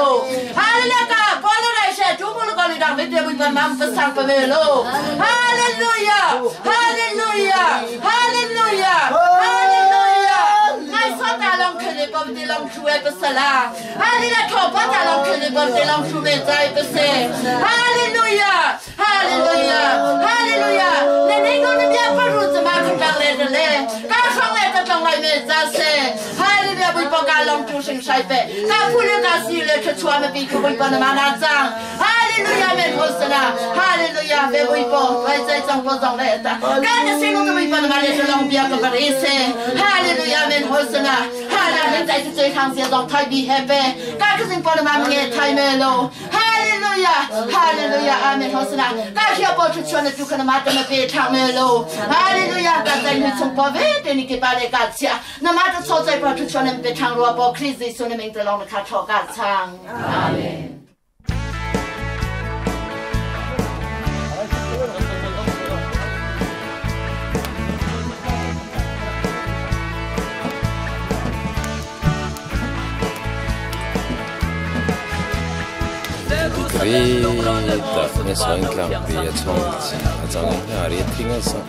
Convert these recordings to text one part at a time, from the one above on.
lo. Hallelujah ka pole rai she tu mu ko li dang te bui pan mam pasang pa me lo. Hallelujah. Hallelujah. Hallelujah. Hallelujah. Ngai so ta long khele pom te long thu e pasala. Hallelujah tho pa ta long khele pom te long thu me chai pase. Hallelujah. Hallelujah. Hallelujah. Ne nei ko ne bia pa ru chama khatang le le le. Ka hrong le ta tlong lai me cha se. Hallelujah bui pa ka long tu sing sai pe. Ka phu le ka si le tha chua ma pi khu bui pa na ma na chang. Hallelujah men hosana. Hallelujah ve bui po vai chai chang po zong le ta. Ka na sing ko bui pa na ma le long bia ka ba re se. Hallelujah men hosana. Hallelujah chai chai thang sia zong thai bi he pe. Ka ka sing pa na ma nge thai me lo. Hallelujah Hallelujah Amen Hosana ka hia po thu chuan tu khana ma ta ma pe thang me lo Hallelujah ka zai ni chung pa ve te ni ke pa le ka chia na ma ta cho chai pa thu chuan em pe thang ro po Christ Jesu ne ming te long na kha tho ka chang Amen. Rita ne tlangpi a chong a cang i a ri thing a sa.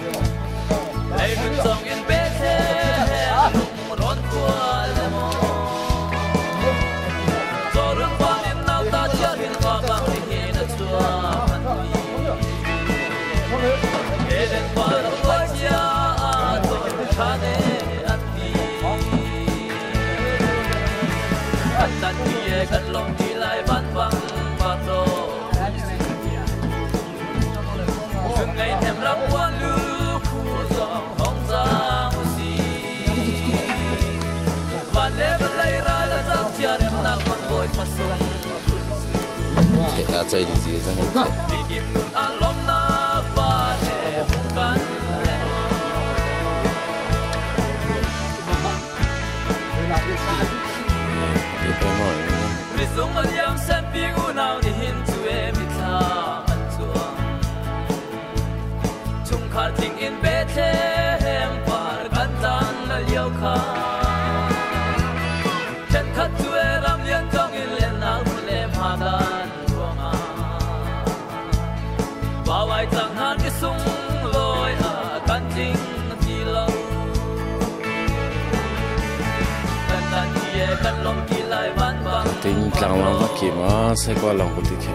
A chai di ji chang. Ting tlang lang va ki ma sai kwa long ko ti khe.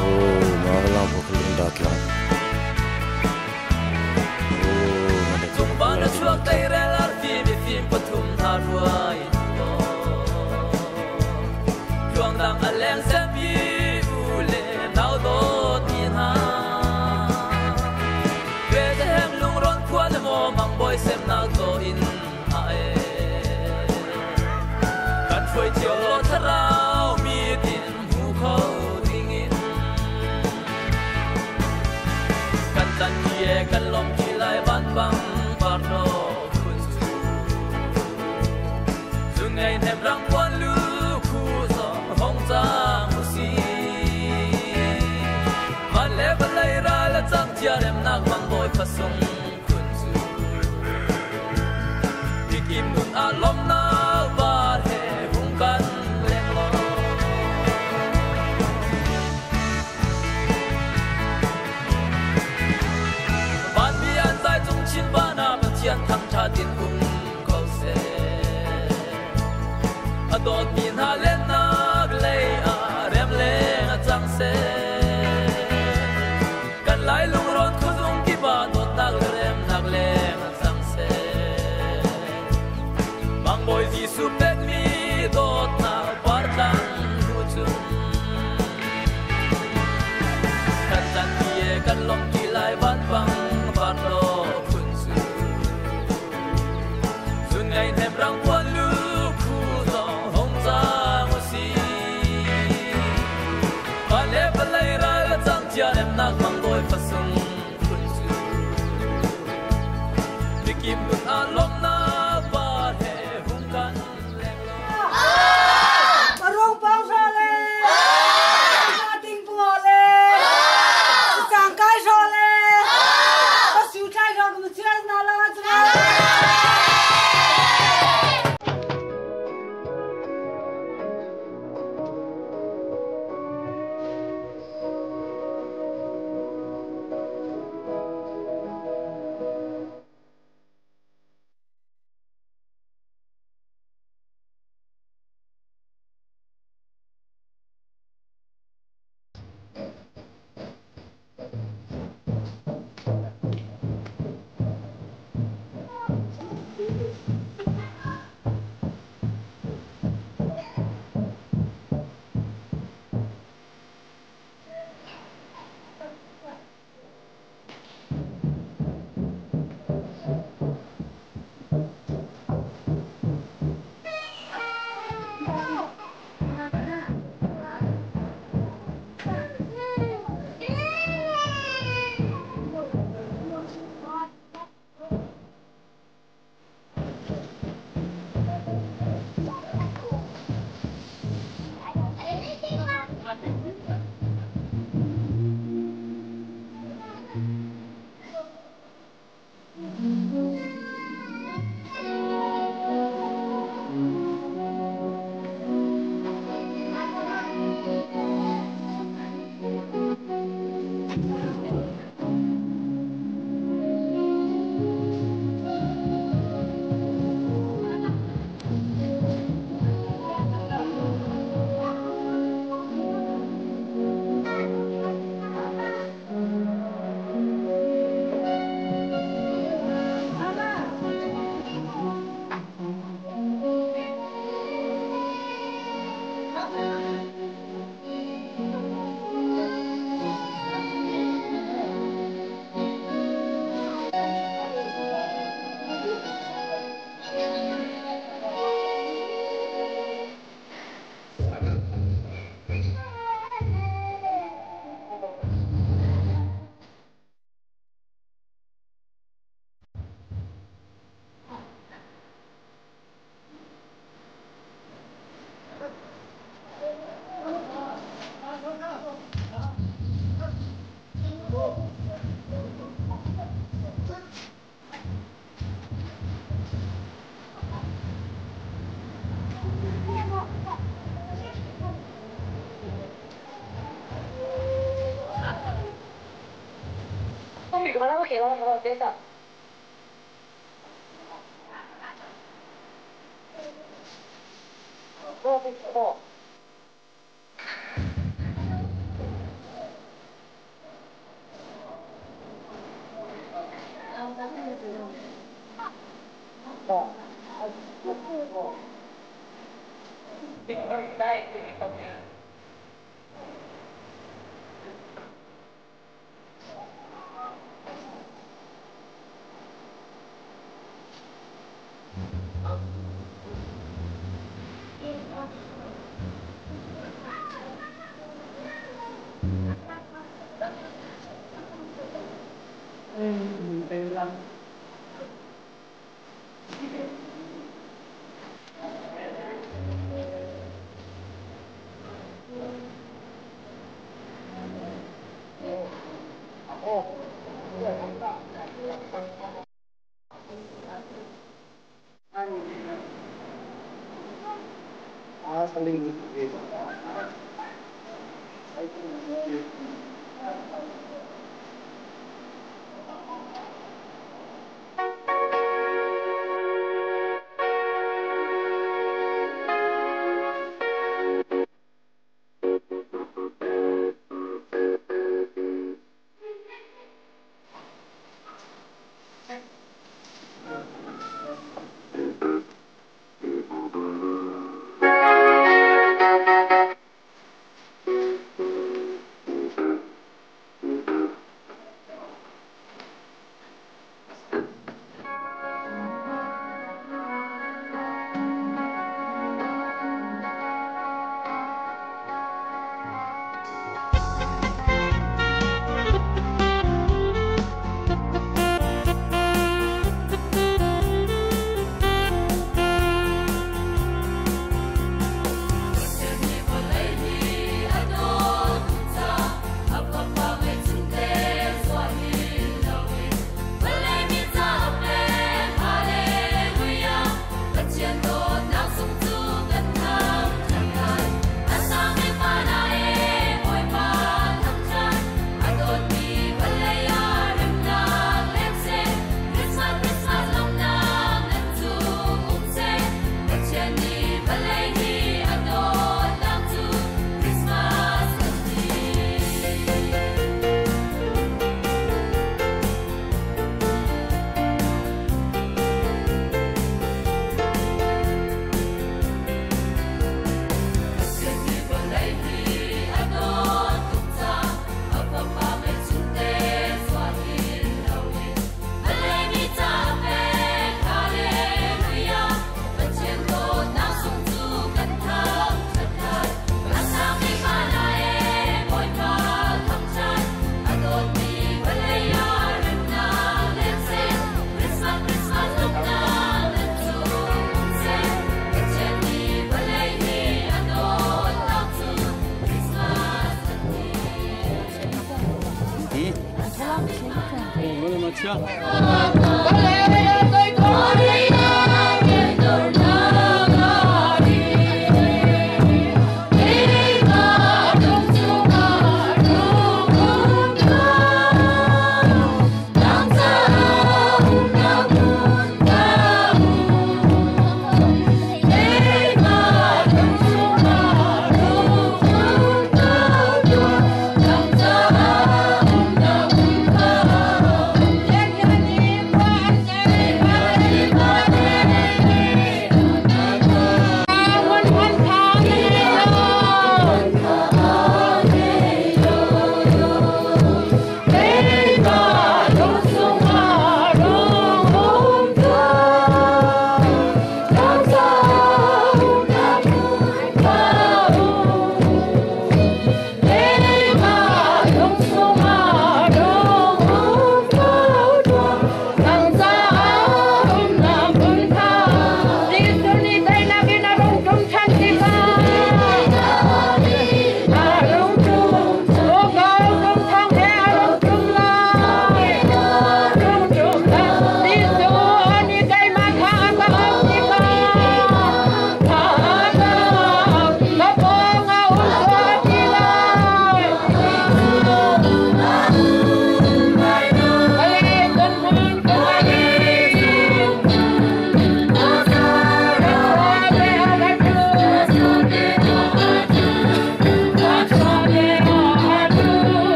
Oh, ma lang po ko dat lang. Oh, ma de ko.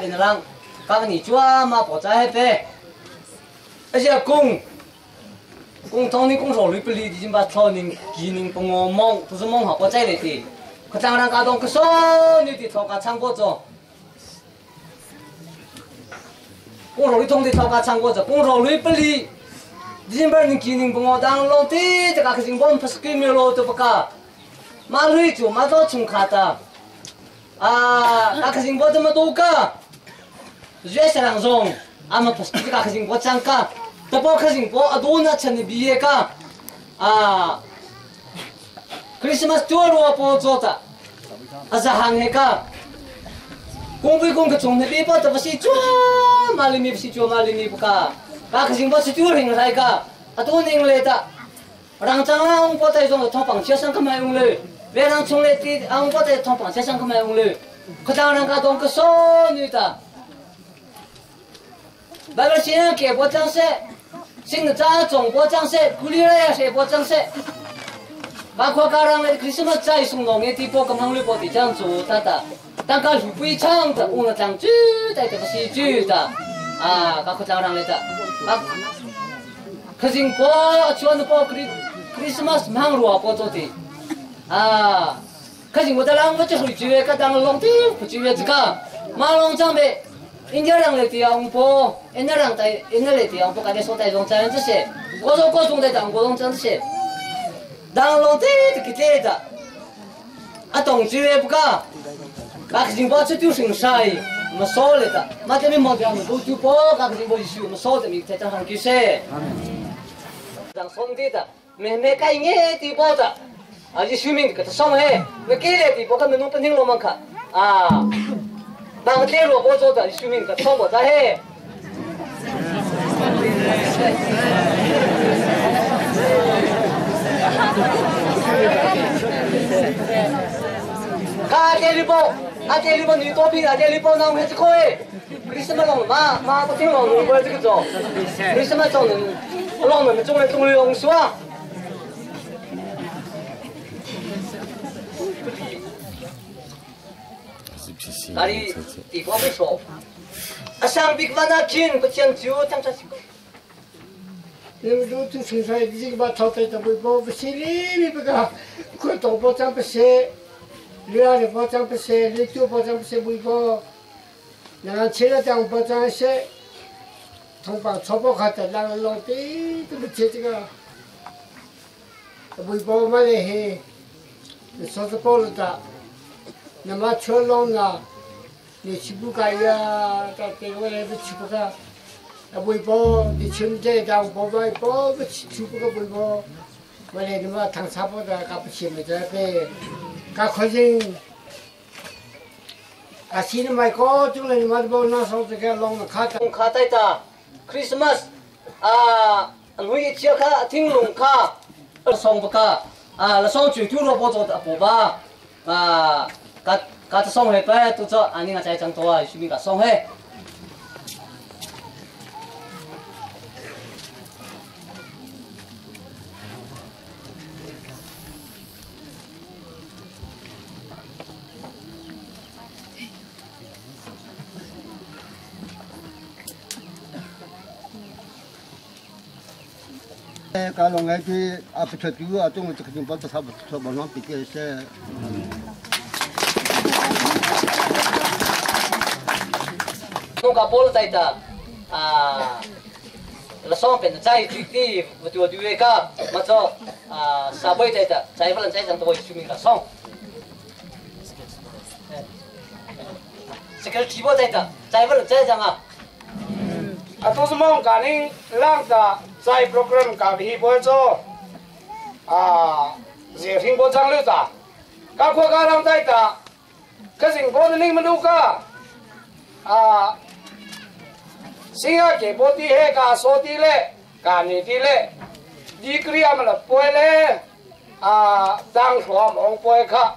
bin lang ka ni chua ma po cha he pe asia kung kung thong ni kung ro lui pli di jin ba tho ning ki ning pong ngo mong tu zu mong ha po chai le ti ka chang rang ka dong ka so ni ti tho ka chang po cho 公手里通的头家唱过着，公手里不离。日本人吉宁不我当老的，这个可是我们不是给没老的不个，马瑞就马到从卡的，啊，那可是我这么多个，越是两种，俺们不是这个可是我讲个，这包可是我多那钱的毕业个，啊，クリスマス多罗波做的，啊是行那个。公不公个从那边跑的不是做，马里米不是做马里米不个，那个是我是丢人来个，啊多人来的，让张啊我在种通房车上去买用嘞，别让从来的啊我在通房车上去买用嘞，可当人家当个少女的，那个先给我张些，新的张中国张些，鼓励了也我张些。包括家人的クリスマス在送农业的波跟忙绿波的这样做哒哒。但个是非常的，我们讲住在这个是住的，啊，包括早上来的，啊，可是我穿的包克里クリスマス忙碌啊，做的，啊，可是我在啷个就会住个当龙的不住这个，马龙长辈，人家人来的啊，我人家人在人家来的啊，我感觉说在中这样这些，我说我中在当我中这样这些，当龙的就给这的，啊，懂住不个。那个情况就丢成啥？我说了的，那这边没掉，我都丢包，那个情况就是我们说的，明天早上去噻。让兄弟的，妹妹该爱的包的，啊，你说明给他送嘿，那给了的，包个侬不听我们看啊，那个铁路包做的，你说明给他送我的嘿。卡铁路包。阿这里边女多比，阿这里边那我还是可以。クリスマスのまま不听老农过这个做，クリスマス做人，老农种来种来红薯啊。哪里地方不说？阿上比万那金不见酒，他们是。你们都都听说这个把淘汰的不不不是哩，不个，可多不咱不是。你阿的包装不是，你酒包装不是，微波，然后吃了点包装些，同胞草包卡的那个老的都不吃这个，微波嘛嘞嘿，啥子包了的，那么吃了呢，你吃不开呀，到这个来不吃不开，微波你吃这点包包包不吃吃不个微波，我来你妈糖茶包的，搞不起没这个。ka khojing asin mai ko chung le ma bo na so te long na kha kha tai ta Christmas a ngui chia kha thing lung kha song ba ka a la song chu tu ro bo zo ta bo ba a ka ka ta song he pa tu cho ani nga chai chang to a shu mi ka song he ကာလုံငယ်ကြီးအပချက်တူအတုံးတခင်ပတ်သဘတ်ဘနောပိကေဆေ 弄个菠萝在的啊，那上边的在具体我就就那个，么做啊，沙贝在的，在不能在上多出名个上。这个直播在的，在不能在上啊。啊，都是梦感应让的。在 program 搞的波做，啊，热听波张六打，搞扩搞让在打，可是我的你们都个，啊，新啊给波的黑个说的嘞，干你的嘞，你个里阿们了波嘞，啊，当初蒙波卡，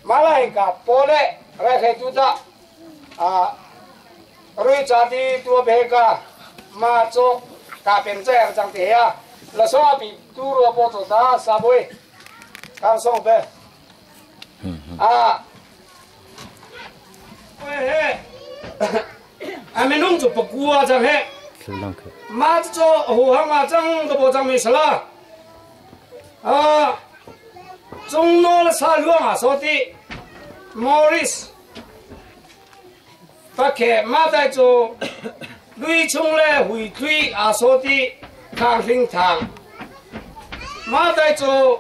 马来个波嘞，来开主打，啊，瑞扎的多别个，马做。大变这样长地啊，那双比杜罗波做大三倍，刚送呗。啊，喂嘿， A minung cu pakua cang he. Ma cu hu hang ma cang ka bo cang mi sala. Cung no la sa luang a so ti Morris Pakhe ma tai cu lui chung le hui thui a so ti khang hling thang. Ma tai cu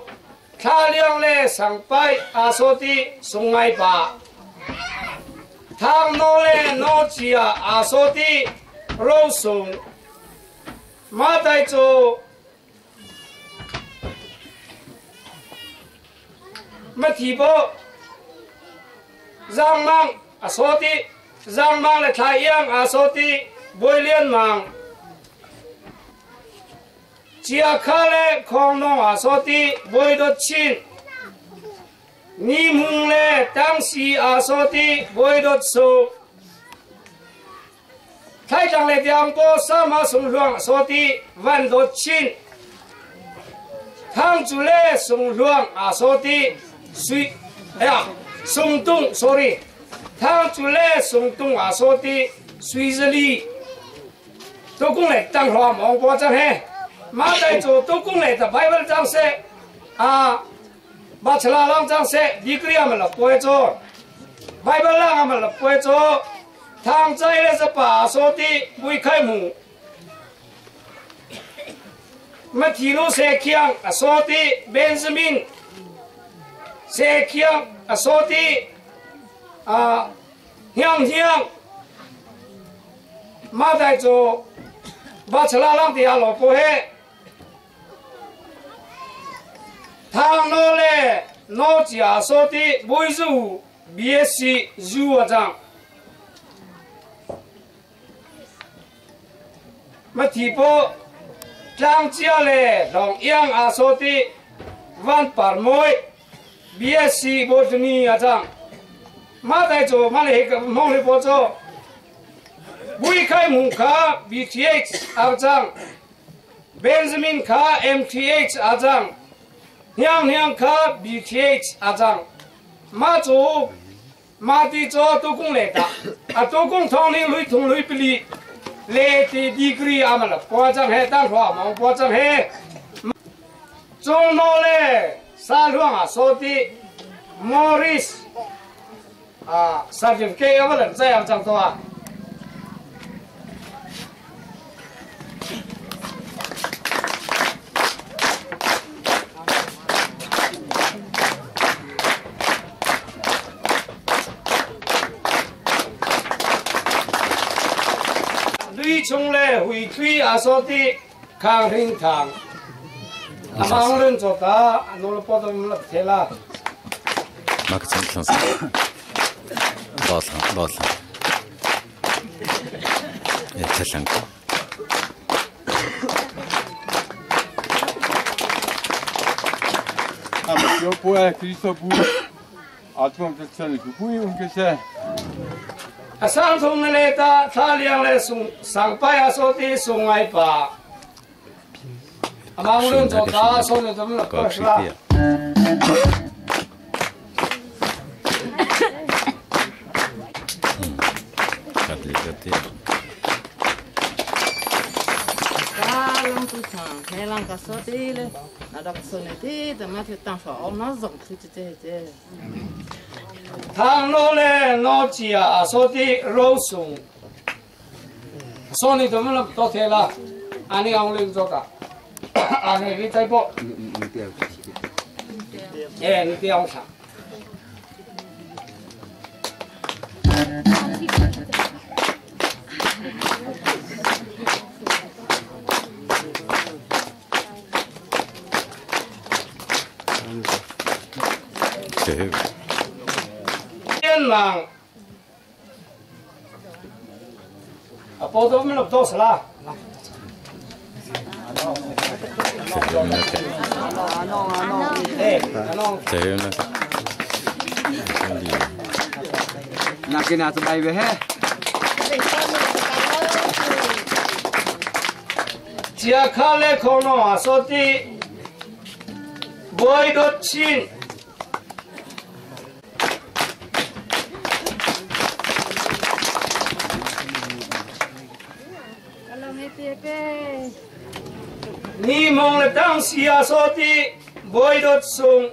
Thla Liang le Sang Pai aa sawt i Sungai pa. Thang Naw le Naw Cia aa sawt i Rosung. Matai cu Mathi Bo Zang Mang a sawt i Zang Mang le Thla Iang aa sawt i Bawi Lian Mang. Chiakha le Khawngnawng aa sawt i Bawi Dawt Chin. Ni Hmung le Tangsi aa sawt i Bawi Dawt Su. Thlaitlang le Tiangpaw Sama Sunghluang a sawt i Van Dawt Chin. Thangcu le Sunghluang aa sawt i Sui Sungtung sorry Thangcu le Sungtung aa sawt i Suizali. Tukung le tang hlo mong po chang he ma dai chu tukung le ta Bible chang se a bachelor lang chang se degree am la poi cho Bible lang am la poi cho thang chai le sa pa so ti bui khai mu ma thi nu se khiang a so ti Benjamin se khiang a so ti a Hniang hniang mah dai cu bachala lang ti a lo ko he thang no le no chia so ti buizu BSc zu a cang Mathi po tlang chia le long iang a so ti van par moi BSc botany a cang. Mah dai cu mah le hi mong le pawl cu Bui Khai Hmung kha BTH a cang. Benjamin kha MTH a cang. Hniang Hniang kha BTH a cang. Mah cu mah ti cu tukung le ta a tukung thong ning lui thung lui pili le ti degree a ma la po cang he tang hua mong po cang he cung no le Sa ruangah sawti Morris certificate a va lan zai ang cang to ah. Lui chung le hui thui a sawti Khang hring thang. Amang run cho ta anol po dom la thela. Ma ka chang thlang sa. Lo thlang lo thlang. E thlang ko. Ama yo po e Kristo bu atmam te chen ku pui un ke se. A sang thung le ta thla liang le sung sang pai a so ti sung ngai pa. Amang lun cho ta so ne dom la pa sla. Thang no le no chia a so ti ro sung. So ni dom la to the la. Ani ang ling zo ta. Ani ri tai po. Eh ni tiang sa. Thiên mạng à bộ tôi mới lập tôi là Nak kena sampai về he. Chia kha le kho no a so ti Boi dot chin Ni mong le tang sia so ti boi dot sung.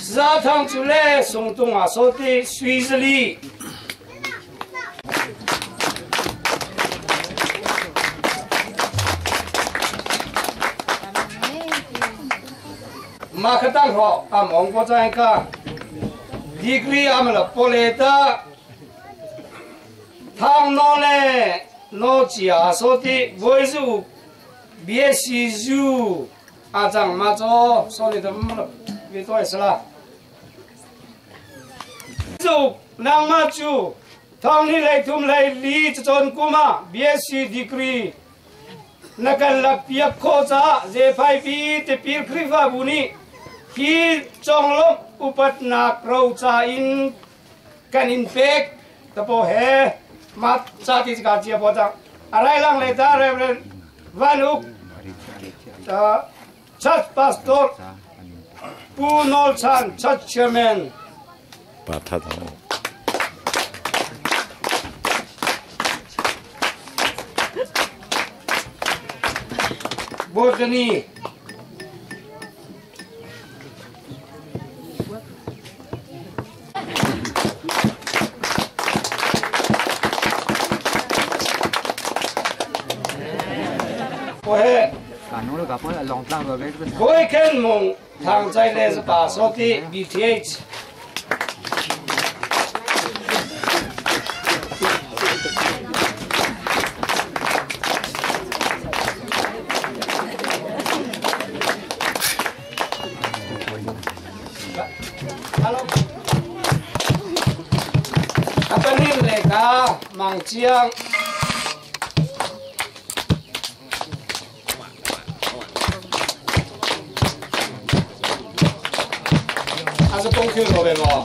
Za thang cu le sungtung a so ti sui zali. Ma khatang ho am ong ko chai ka degree am la pole ta thang no le no chia so ti voi zu BSc zu a chang ma cho so ni dam vi toi sala Cu nangmah cu thong ni hlei thum hlei li cacawn kum ah BSc degree na kan lakpiak khawh caah J5B Tipil Khrihfabu nih hi conglawmh upatnak roca in kan in pek tapo he ma ca ti ka cia po cang arai lang le ta Reverend Van Uk Church Pastor Pu Nawl Chan Church Chairman Pa that ho. Botany Koi ken mong thang chai le pa so ti BTH A panin le ka mang chiang A sa pong khil ko ve maw?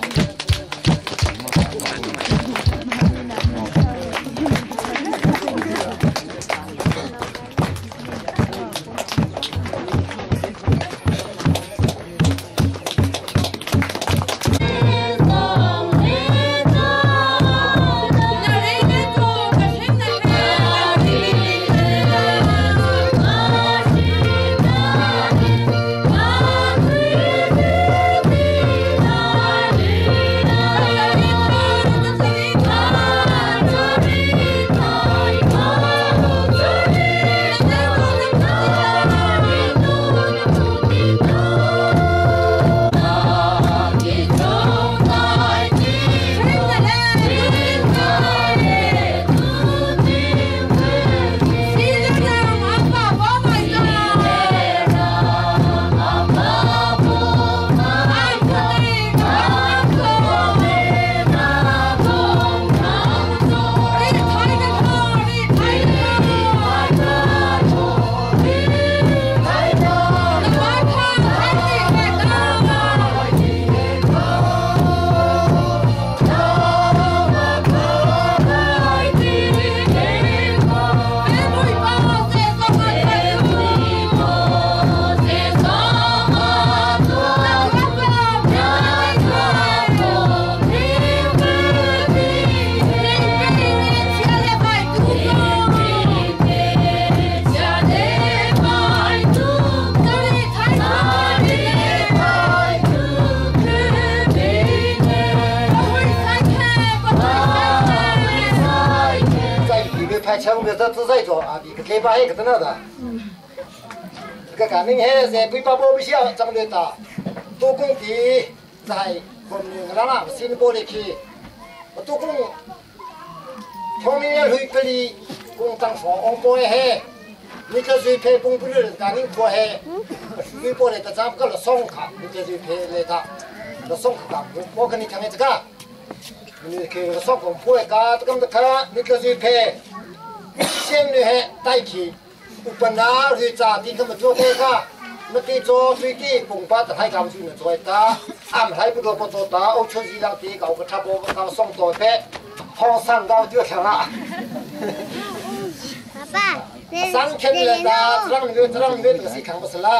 爸爸。Sang khen le ta trang le trang le ta si khang pasala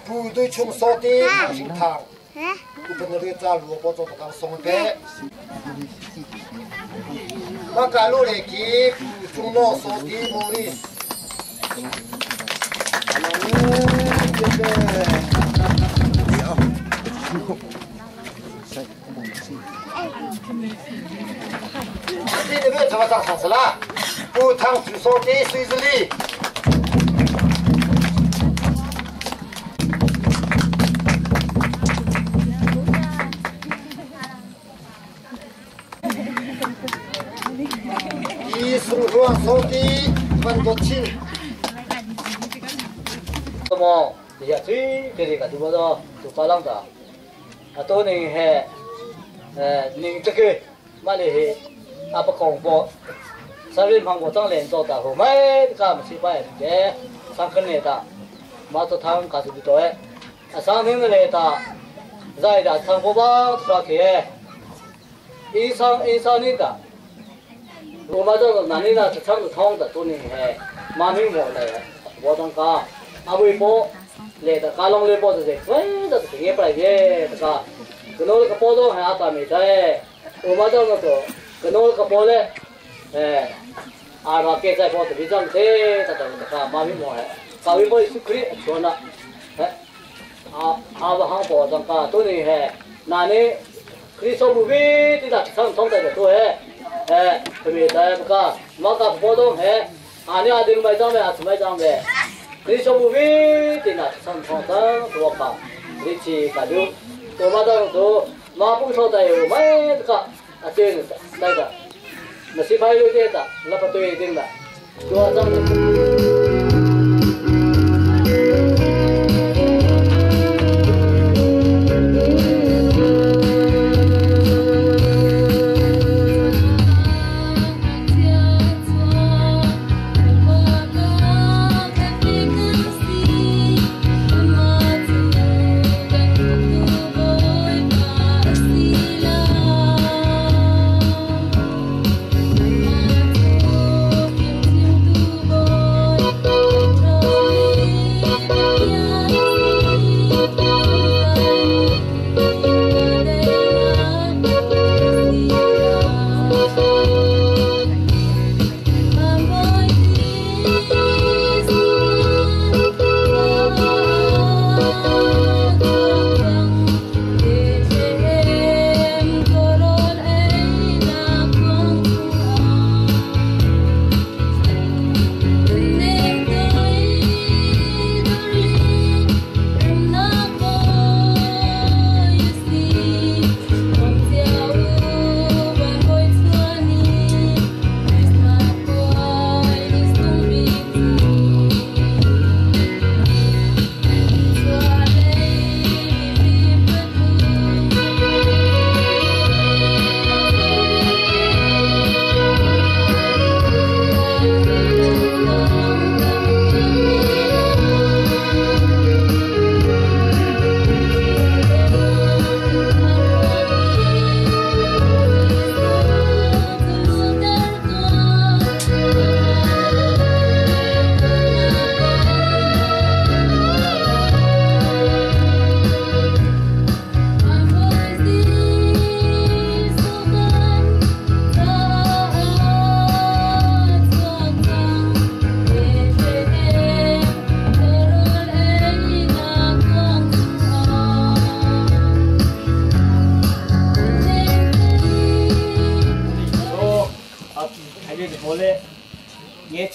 pu dui chung so ti thang thang upan le ta lu po to ka song pe ma ka lu le ki pu chung no so ti Maurice Pu Thang Chu So Ti Sui Zali Ti Sung Ruang So Ti Van Dot Chin 么？你下水这里个地方တော့သူပါလောင်းတာအတိုးနေဟဲ့အဲနင်းတကေမလေးဟဲအပကောင်ပေါ်စာရိမောင်ပေါ်တောင်းလင်တော့တာဟိုမဲကမရှိပါရဲ့တဲ့စံခနေတာမတော်ထမ်းကစုတော့အဆောင်နေလေတာဇိုင်တာသံဘောပါသရခေအီဆောင်အီဆောင်နေတာ我妈这个哪里呢？唱个唱的多年嘿，妈咪我嘞，我当家阿伟波。လေတကာလုံးလေးပေါ်တဲ့ဝဲတဲ့တကယ်ပလိုက်ရဲ့တကာကနိုးကပေါ်တော့ဟာတာမေတဲ့ဟိုမတော့တော့ကနိုးကပေါ်လေအဲအာရကေတဲ့ပေါ်တဲ့ဒီကြောင့်တဲ့တတတကာမာမီမောဟဲကာဝီပေါ်စုခရီချောနာဟဲအာအာဘဟောပေါ်တော့ကာတုနေဟဲနာနေခရီဆောဘူဘီတိတာဆောင်းထုံးတဲ့တော့ဟဲအဲတမေတဲ့ဘကမကပေါ်တော့ဟဲအာနေအဒီမိုင်ကြောင့်ပဲအစမိုင်ကြောင့်ပဲ 그리스도부비ติ나 선통상 도와카 리치 가두 도마다로도 마풍서다요 마에가 아테는 다이다 나시바이로 데다 라파토에 된다 도와장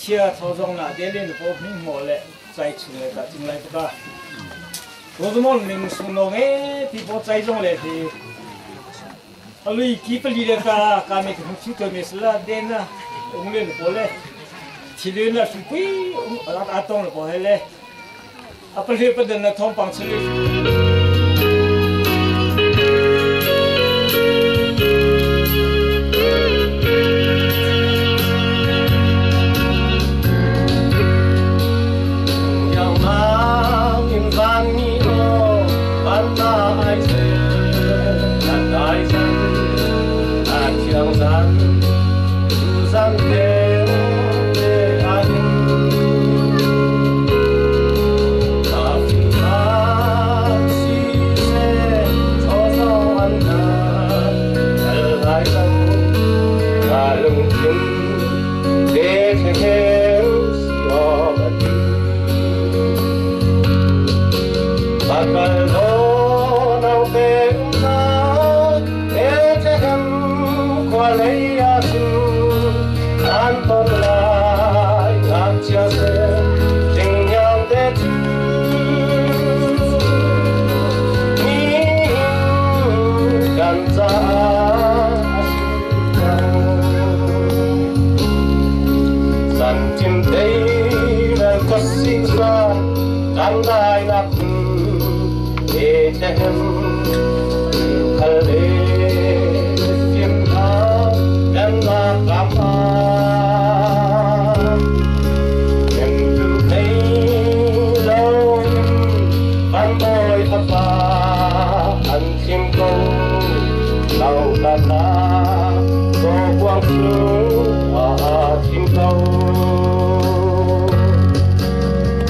chia thô rong là đế lên bộ mình ngồi lệ chạy xuống lại cả chừng lại cả tôi mong mình xuống nó nghe thì bộ chạy rong lệ thì ở lui kịp đi được cả cả mấy cái chú tôi mình là đen na ông lên bộ lệ chỉ lên là chú quý ông ở tông là bộ hay lệ à bây giờ bây giờ là thông bằng xử 山。Ramdainak Bethlehem khal le fimnak remnak ram ah Hnemtu thei loin van bawi fapa an thim ko lo tata kuang chung aa thim ko.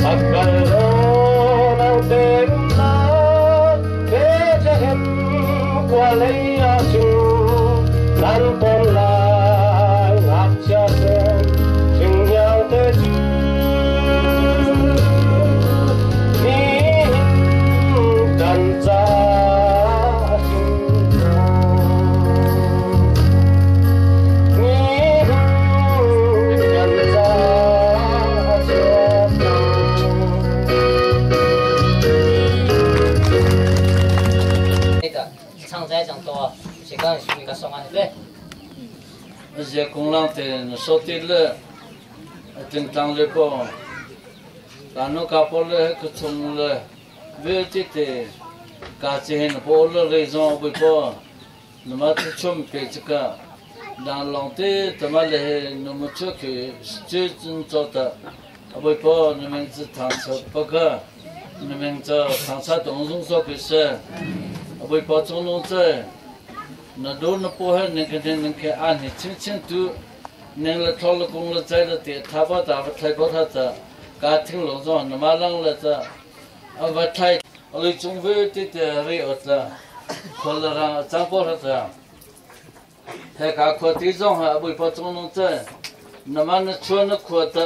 Akal lo nang te umnak Bethlehem khua lei ah cun nan ton lai ngakchia sen thingniang te cu nihin kan ca nihin kan ca chuak. 常在讲多，是讲是个双啊对。这工人的说的了，正当的不，但侬搞不了个从了，为这的，家这很不了那种不不，那么就准备这个，那浪的怎么来？那么就去最终做的，不不，你们是唐朝不个，你们这唐朝东中说的是，不不中农在。那都那不还那个那个按你轻轻都，那个掏了工了在了的，他把打不太过他的，家庭农庄那么浪了的，啊不太，我们中国的的瑞儿子，可了让张过他的，还搞可地种还不把中农在，那么那穿那裤子，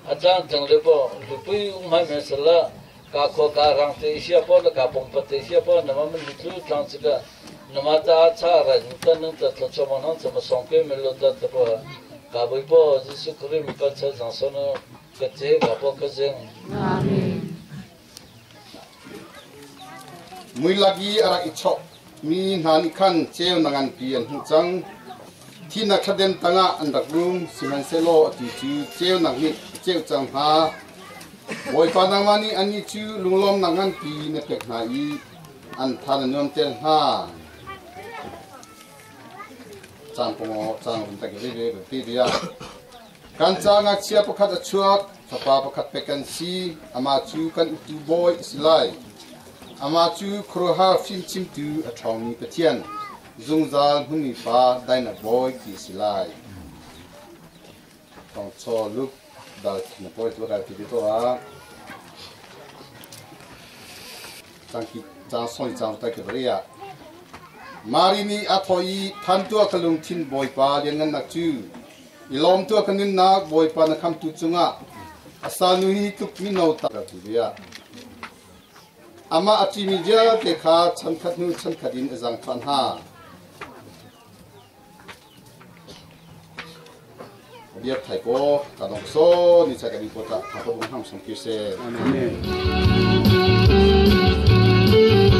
啊这样整的不，不用买没事了，搞可搞让这些包了搞崩不这些包，那么我们就当这个。那么大差了，你等能得到什么能怎么送给没了的这不，搞不不，就是可能没办法上说呢，个这个不个这。 Mui lagi arak ichok mi hna nih khan ceu na nganpi an hmuh cang. Thihnak thladem tangah an rak rum, sihmanhsehlaw atu cu ceunak nih a ceuh cang hna. Bawipa nangmah nih annih cu lunglawmnak nganpi na pek hna i an tha na nuamter hna. Cang pongaw cang run tak ve ve ti ria. Kan ca ngakchia pakhat a chuak, fapa pakhat pek kan si, amah cu kan uktu bawi a si lai. Amah cu khuaruahhar fimchimtu a ṭhawngmi Pathian, zungzal hmunmi Pa, dainak bawi ti a si lai. Thawngchaw Luke dal na pawi tu kai ti to ah. Cangki cang soi cang tai ke bria. Mari nih a thawh i than tuah ka lungthin Bawipa lianngannak cu i lawm tuah ka nunnak Bawipa na khamtu cungah a salnu hi tluk mino ta ka ti bia. Amah a ṭimi vialte kha chankhat hnu chankhat in a zaangfah hna. Biak thai ko ka dong so ni cha ka ni ko ta tha ko bung ham song ki se. Amen. Thank you.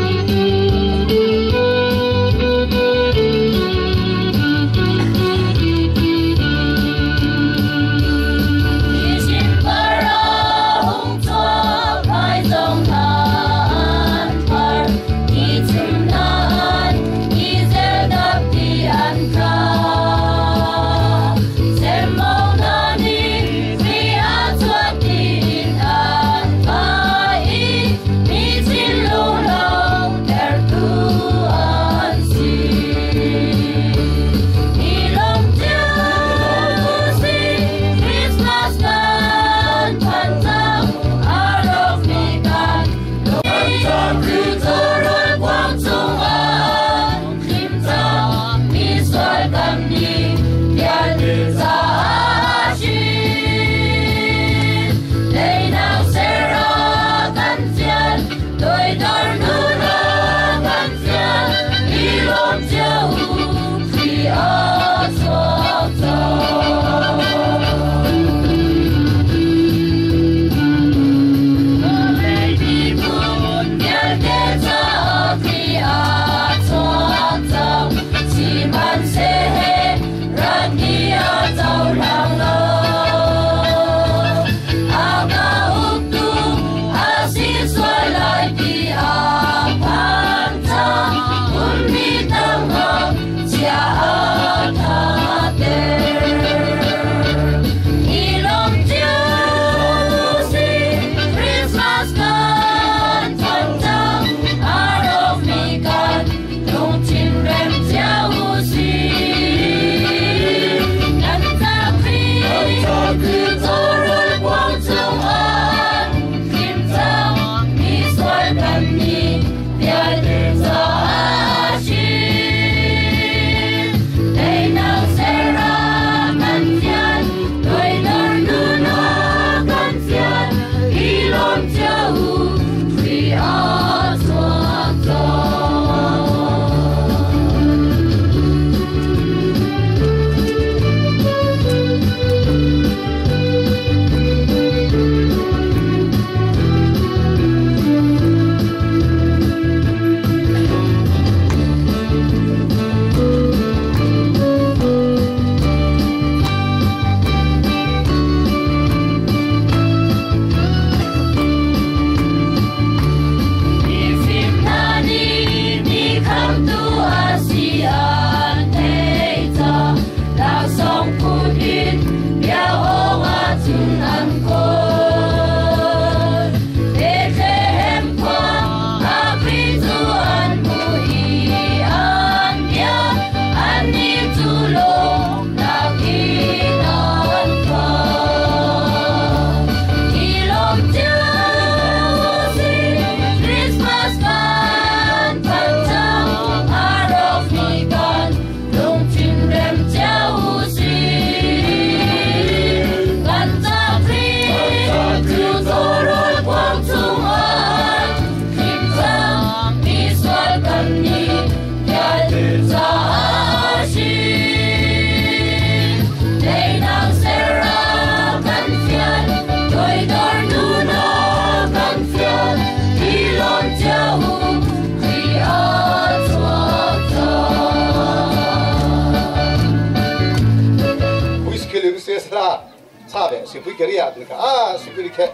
sa be si pui keria ka a si pui khe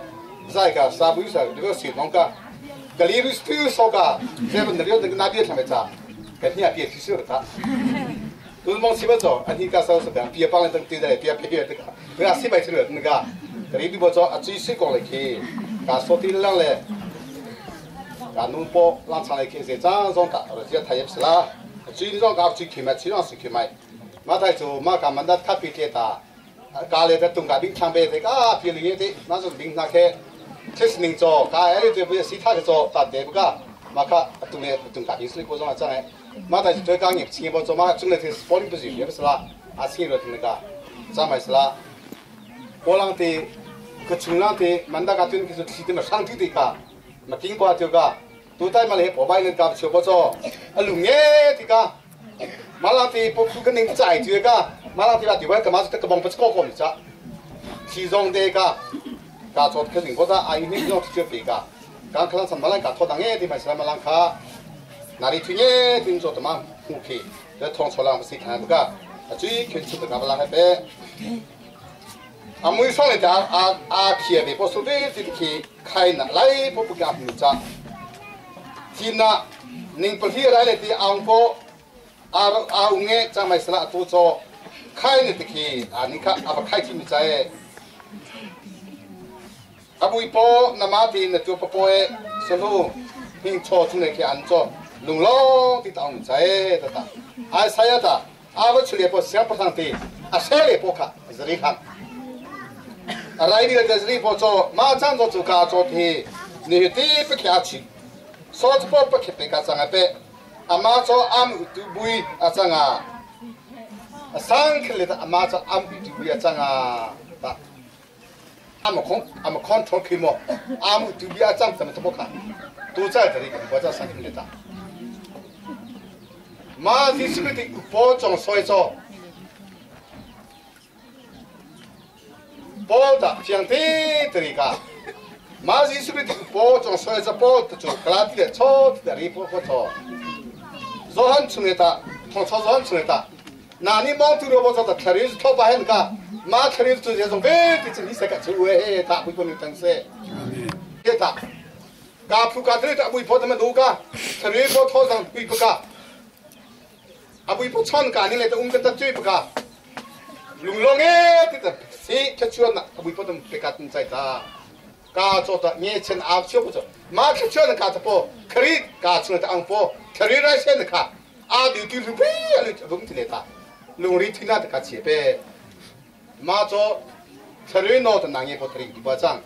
zai ka sa bui sa de si nong ka ka li ru stu so ka se ban rio de na bia thame cha ka ni a pia thi su ta tu mong si ba cho a ni ka sa sa da pia pa le tang ti da pia pia de ka ka si bai chu le ka ka ri bi bo cho a chi si kong le khi ka so ti lang le ka nu po lang chang le khi se cha zong ta ro ji tha yep sla chi zong ka chi khi ma chi rong si khi mai ma tai chu ma ka man da tha pi te ta กาเลยแต่ตุงกาบิงทางเบเตกาพี่ลีเตมาจนบิงนาเคเทสนิงโจกาเอริเต不是他的做打得不个马卡ตุงเลตุงกาบิงสลิโกจงอาจารย์มาแต่ตัวกางเงียบชิงบอจมาจุงเลที่สปอร์ต不是也不是啦อาชีพเราถึงกาจำไม่สละโบราณที่คือชุนล่างที่มันได้การที่คือที่มาสร้างที่ดีกามากิ้งกว่าเดียวกาตัวใต้มาเลยปอใบเงินกาเชื่อปอจอลุงเงี้ยที่กามาลาที่ปอคือกันหนึ่งใจเดียวกามาลาที่ว่าที่ว่าก็มาจะกระบองปะโกโก้มิจ้าที่จงเด็กกาจดคือสิ่งก็จะอายุนี่ยอดเชื่อปีกาการคลังสัมมาลังกาทอดังเงี้ยที่มาสลามาลังคานาฬิทุเงี้ยที่จดมาหูขี้แล้วทองโซลาร์มาสิทานก็จุยขึ้นชุดกับลาให้เป้อามือสองเลยจ้าอาอาเขียไปพอสุดที่ที่ใครน่ะไล่พวกกับหนูจ้าที่น่ะหนึ่งประเทศอะไรเลยที่อังโปอาอาอุเงี้ยจะไม่สละตัวโจ开的的去啊！你看阿不开起咪在？阿不一波那马的那做不波的，所以平错出来去安做，龙龙的当在的哒。阿啥呀哒？阿不出来不想不上的，阿谁来不看？是你看。阿来的个是你不做，马上做做家做的，你的不客气，说这不不客别个张阿伯，阿妈做阿姆都不阿张啊。สังเกตอามาจะอัมติวิจังอ่ะตาอามาคงอามาคอนโทรลคิโมอามุติวิจังจะไม่ต้องบอกตัวใจแต่ที่ว่าจะสังเกตมาที่สุดที่อุปจงซอยโจปอดเพียงที่ตรีกามาที่สุดที่อุปจงซอยโจปอดจูกลาที่โชดแต่รีพวกโจโจฮันชุเนตาทองโจฮันชุเนตา那你忙出了我说的，车里是头发很个，马车里是这种别的，你谁个出位他不可能等死，别他，家铺家这里他不跑他们都个，车里跑头上不不个，啊不跑穿个，你来到我们这追不个，龙龙哎，这个谁吃穿了，不跑他们别个等在他，家做的年轻阿小不做，马吃穿的家子不，车里家出来的昂不，车里来先的卡，阿丢丢丢别，阿丢不进来他。ลุงรีที่น่าจะกัดเสียไปมาโจเฉลยโนตันนางเอพอตรีดีกว่าจัง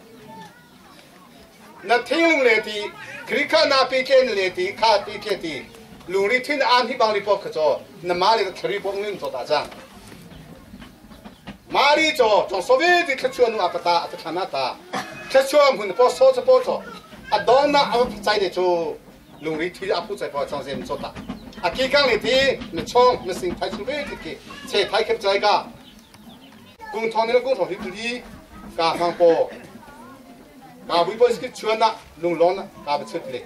นักทิ้งลุงเลตีคริคานาปีเกนเลตีคาปีเกตีลุงรีที่อันที่บางรีพอขจนมาเลยเฉลยพวกนึงโจตาจังมารีโจจงสวีที่ขชวนนุอัปตาอัตขนาตาขชวนหุ่นพอโซจะพอโจอดอนน่ะเอาใจเดโจลุงรีที่อาผู้ใจพอจังเซมโจตาอากีกังเลยที่ไม่ชงไม่สิ่งไทยชุเวที่ที่เชไทยเข้มใจกะกุ้งทองนี่กุ้งทองที่ดีกาฮังโปกาวิบสกิชวนนะลุงร้อนนะกาไปชุดเลย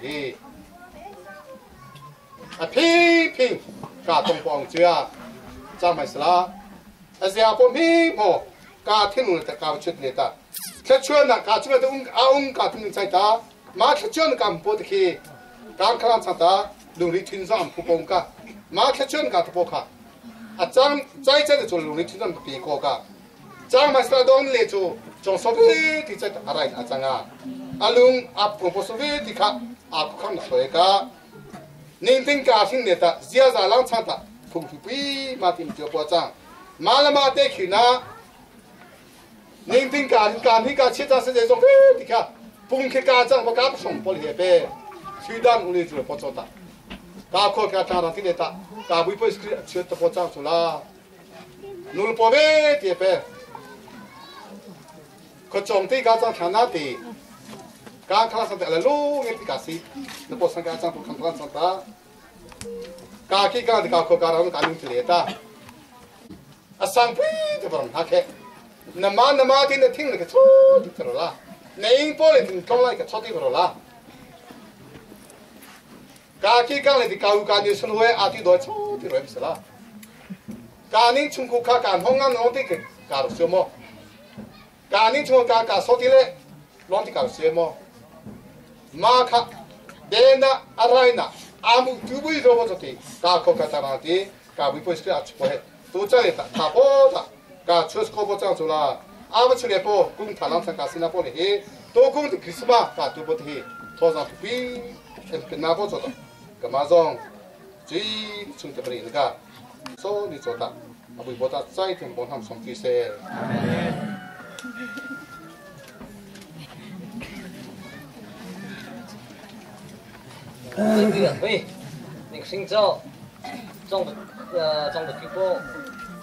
อ่ะพี่พิงกาตงปองเจ้าจำไม่สละอาเซียปมีพอกาที่นู่นแต่กาไปชุดเลยตาชวนนะกาชวนแต่อุ้งอาอุ้งกาที่นู่นใจตามาชวนกาปวดขี้กาคลานสัตาลุงรีทินซัมผู้ปงกะมาแค่ชวนกาทบกะอาจารย์ใจใจจะลุงรีทินซัมปีกกะจางมาสตาดอนเลจูจงสวีที่ใจอะไรอาจารย์อ่ะอาลุงอับปงสวีที่ข้าอาคุขังสวยกะนิ่งติ้งกาทิ้งเนตาเสียจาลังชาตาผู้ปีมาติมเจียวปวจางมาละมาเตขีนานิ่งติ้งการการที่กาเชื่อใจเสียจงวีที่ข้าปุ่งขี้กาจังปะกาส่งปอลเฮเป้ชีดันอุลิจูปจตากาโคกาทาราติเนตากาบุยปสคริเชื่อตปจางสุลานุลปเวตีเปขจงที่กาจังฐานะตีกาคลาสันแต่ละลูกเงี้ยที่กาซีนปสังกาจังปุคันคลาสันตากาขี้กาที่กาโคการังการนุ่งทะเลตาอสังพีที่บรมฮักเฮนมานมาที่นทิ้งเลยก็ชอบที่ตลอดละในอิงโปเลยถึงต้องไล่ก็ชอบที่ตลอดละกาขี้กาเลยที่กาอุกาเนี่ยสนุกอาทิตย์ดอยชอบที่รอยมิสละกานิ่งชุมคุกาการห้องงานน้องที่การเสียมก Ka ning chung ka ka so ti le long ti ka se mo ma kha de na arai na amu tu bui ro bo ti ka kho ka ta ra ti ka bui po sk a chu po he tu cha le ta tha po ta ka chu ko bo chang chu la a ba chu le po kung tha lang ka sina po le he to kung ti christmas ka tu bo ti tho za tu pi en pe na po cho ta ka ma zong chi chung te bri ka so ni cho ta a bui bo ta chai ten bon ham som ti se. Amen. 喂，那个姓赵，张不张不举报，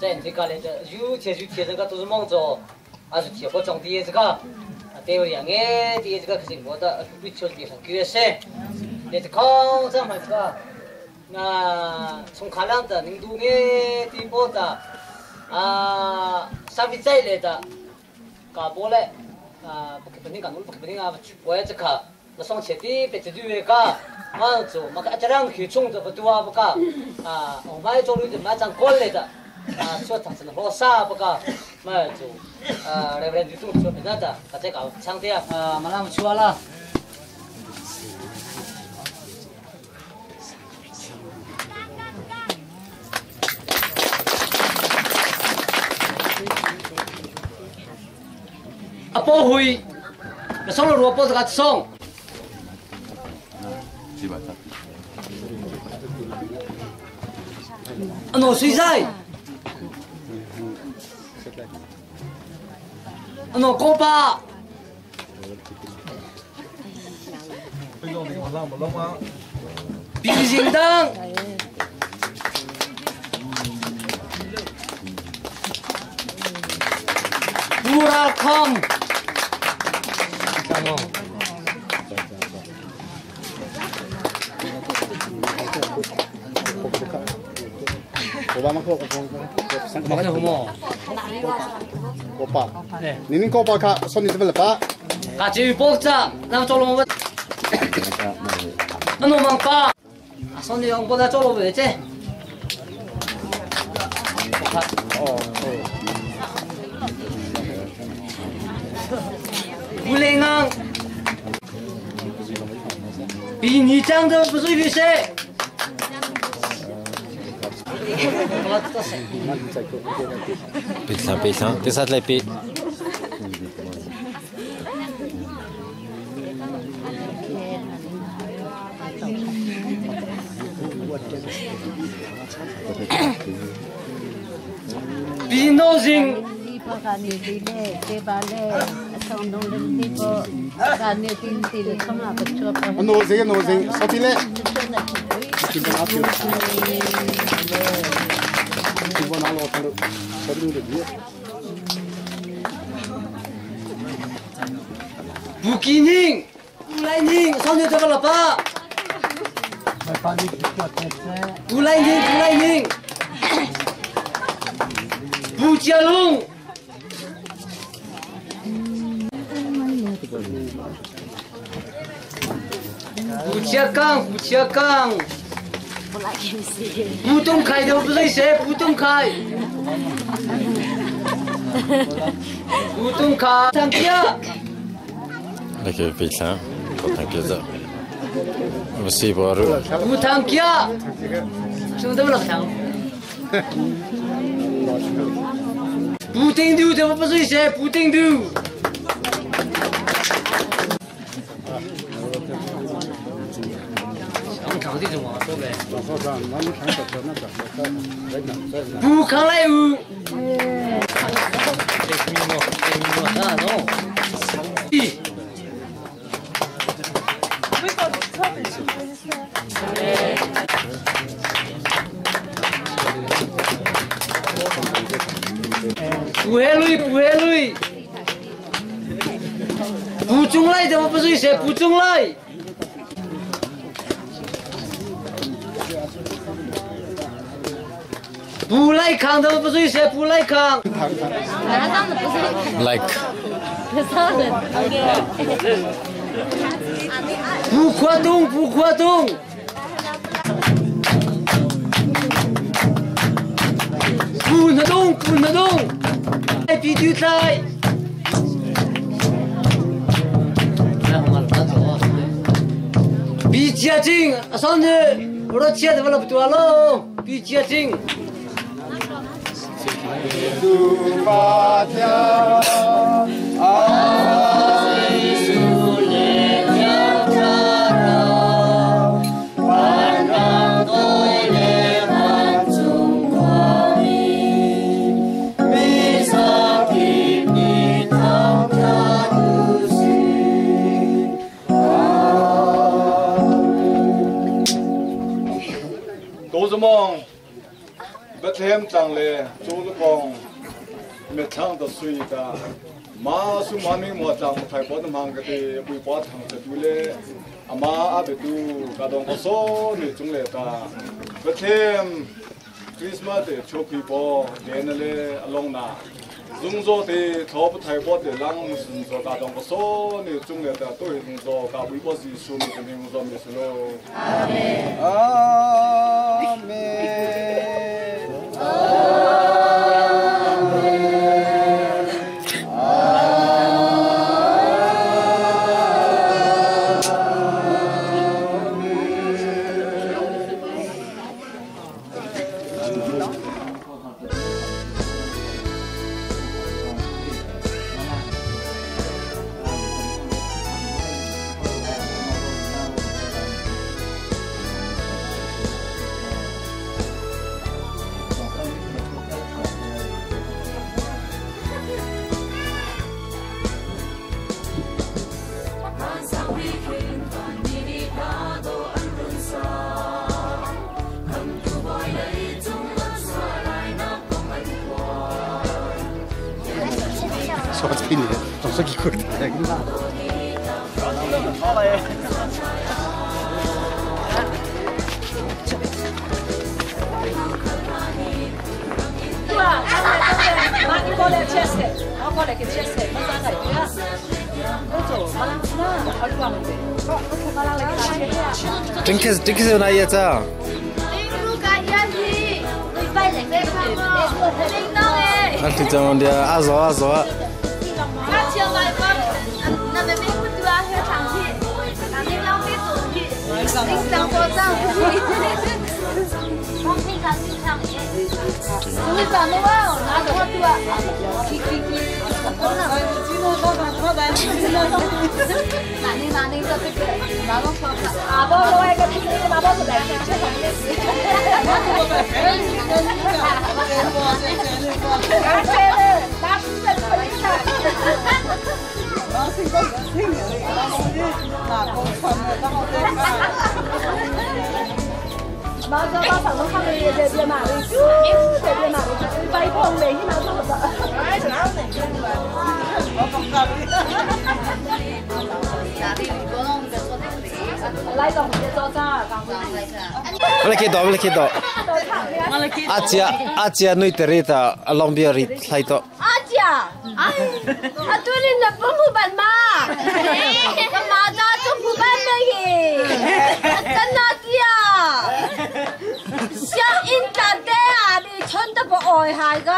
在你这个来着，有铁就铁这个都是忙着，还是铁不装的这个，啊，对两个的这个可是我的不求地上决胜，你这康这么这个，那从卡两的宁都的地方的，啊，上面再来的，搞不来，啊，不可能讲，不可能啊，我这个。那上前的别子对个，我做嘛个这样去冲着不多啊不个，啊，我买做路的买张过来的，啊，说他是好啥不个，买做，啊，来不来就做做别的，把这搞长的啊，马上出来了。啊，保会，那上了萝卜这个送。 Ano suy Ano kopa 比心当布拉康 꼬빠. 니는 꼬빠 손이 들어 봐. 같이 뽑자. 나 졸로 먹. 너 망빠. 손이 형보다 졸로 되지? 불행한比你讲的不是比谁？ Pitlan, pitlan. Tisat lepi. 比脑筋。 脑筋脑筋，说起来。 不给宁，不来宁，上去这个了吧？不来宁，不来宁，不接龙。不切杠，不切杠。不动开的不是谁，不动开。不动开，上票。 那个非常，不堂叫做，我是不如。不堂叫，什么都不堂。不定丢的不是谁，不定丢。 不康来乌。不会累，不会累。不中来的我不是谁不中来。 不来扛的不是谁不来扛。 Like。 不活动，不活动。不能动，不能动。来比对赛。比家境，上次我说钱怎么了不多喽？比家境。 都是梦， Bethlehem 长嘞，做了工，没唱的水的，马苏马明莫长太婆的忙个的，为把唱的对嘞，阿妈阿别都，家东个说你中来的，Bethlehem Christmas 的秋皮包，连那嘞阿龙那。 dùng do thì thọ bất thay bớt để lăng dùng do cả đồng có số nếu chung là tôi dùng do cả quý bớt gì số mình mình dùng do mình số Amen. Amen. 真开始那一张。那这张的阿嫂阿嫂。 我来看到，我来看到。阿姐，阿姐，你得里的阿龙比尔来到。阿姐，哎，阿对你那不不办嘛？干嘛子做不办的耶？真那的啊！小英长的啊，你穿得不爱鞋噶？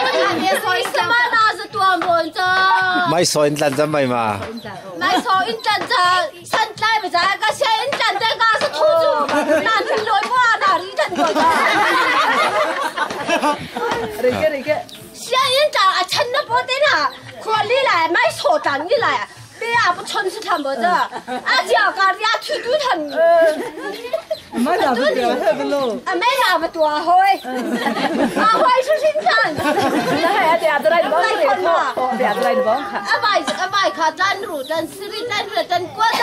为什么那是多门子？买手印单子买嘛？买手印单子，现在不在个小英长的个是土著，哪里来哇？哪里真来的？小英长啊，穿得不对啦，可你来买手账你来。你也不穿是他么子，阿姐家里阿土豆他们。没拿不多，不喽。啊，没拿不多会，阿会是生产。那还得阿子来帮看嘛？得阿子来帮看。阿外阿外卡咱路咱市里咱路咱国咱。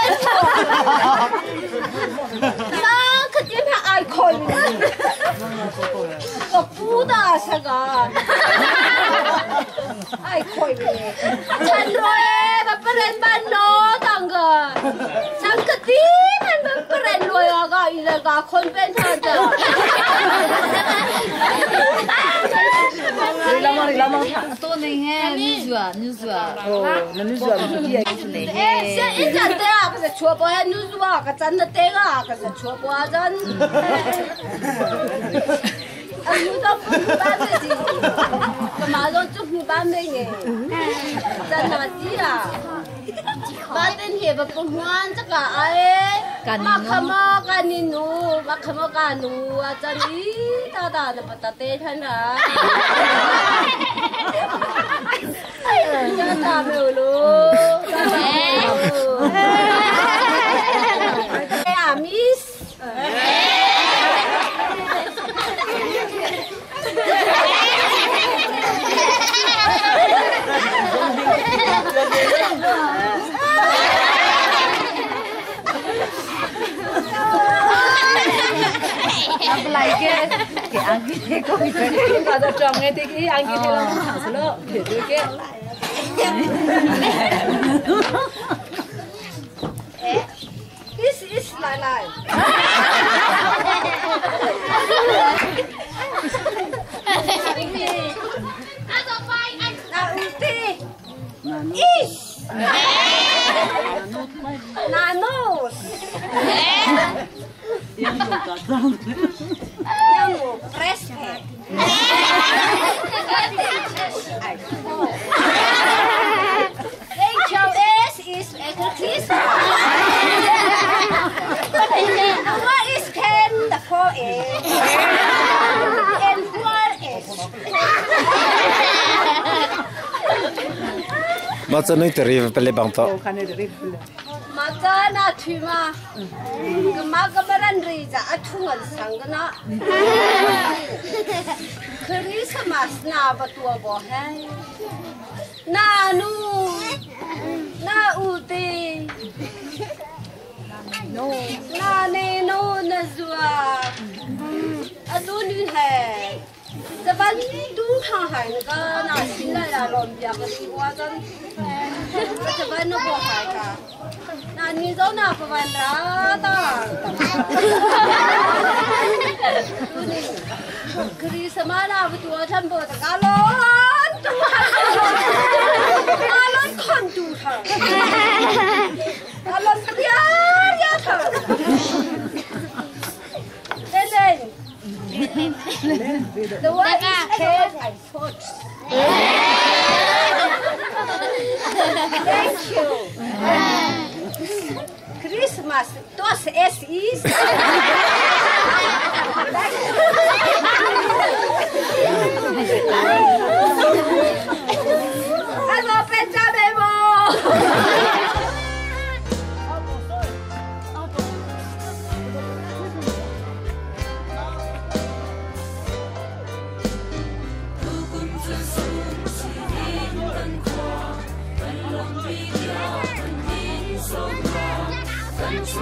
那可真怕爱看。我不打这个。爱看。陈罗哎，把别人办罗当个，上个地盘把别人罗呀个，一个困变他的。哎，现一阵的啊，不是全部还女主啊，个真的对啊，个是全部啊真。啊，女的不办的，个马上就不办的呢，在哪地啊？巴登铁不不换这个哎，马克马干尼努，马克马干努啊，这里大大的不大对看啦。这大没有喽，大没有。哎呀，miss。来个给安吉讲一句，把这装的给安吉他们唱死了，对对个。哎，this is 奶奶。Is. Nanos. Yang press. HOS is Christmas. What is 10? The 4 is. And 4 is. 马这你得里不来帮到。马这那去嘛，个马个不能里子啊，出门上个那。克里斯马斯那不多不嗨，那努那乌的，那内努那zuwa，啊都女孩。这班都看海那个那新来的老比个西瓜真，这班那不海个，那你走那不玩啦的。克里斯马那不多全部的阿罗都阿罗看住他，阿罗呀呀他，等等。The one is can I thought. Thank you. Christmas, dos S is. Hello, Benjamin. Thank you.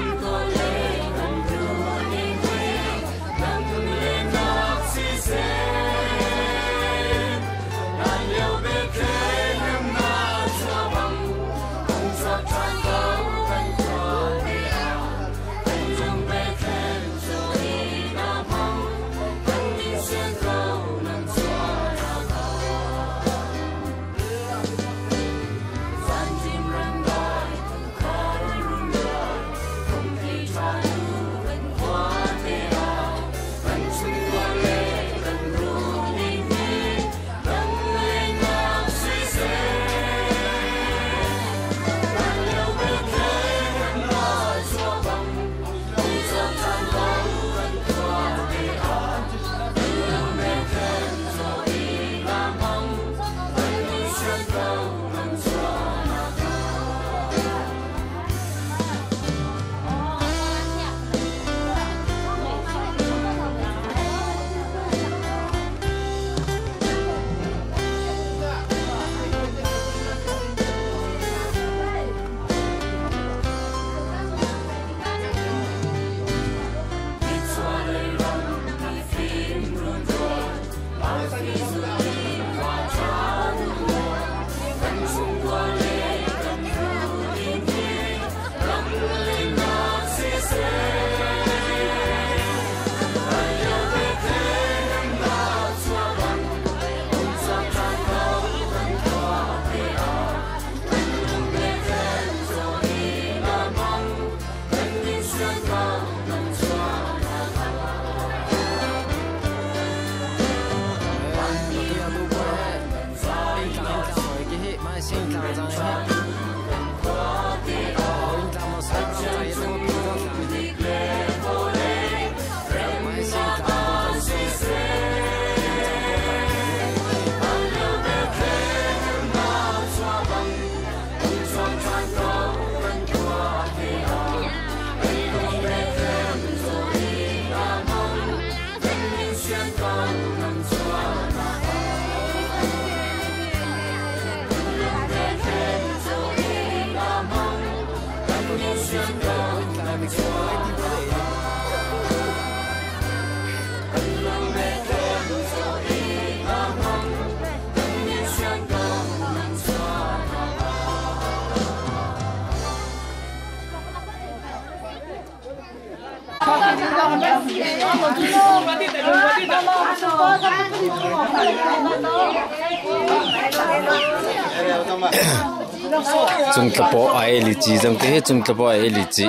Cung tlapaw ai li ci zong te hi cung tlapaw ai li ci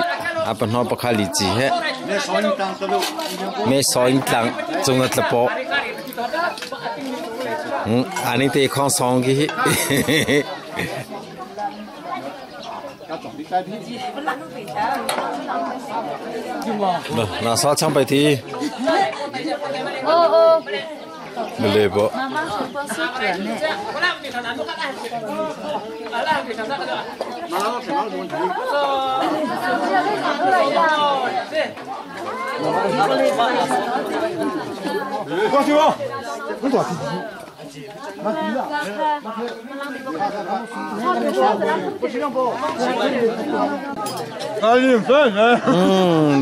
a pahno pakha li ci he me soin tlang cung a tlapaw ani te khong song ki hi Na sa chang pai thi. Mle bo.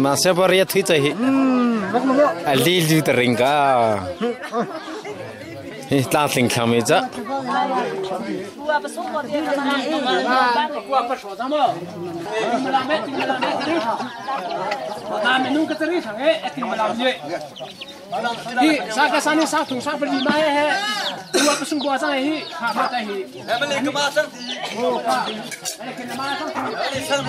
Ma se bo ria thui chai hi. A li lu ta ring ka. Hi tlang tling thlang mi cha. Hi sa ka sa ni sa thung sa pali ma he he tua pa sung bua sang hi ha ma ta hi he ma le ka ma sang ti ho ka le ke ma sang ti sang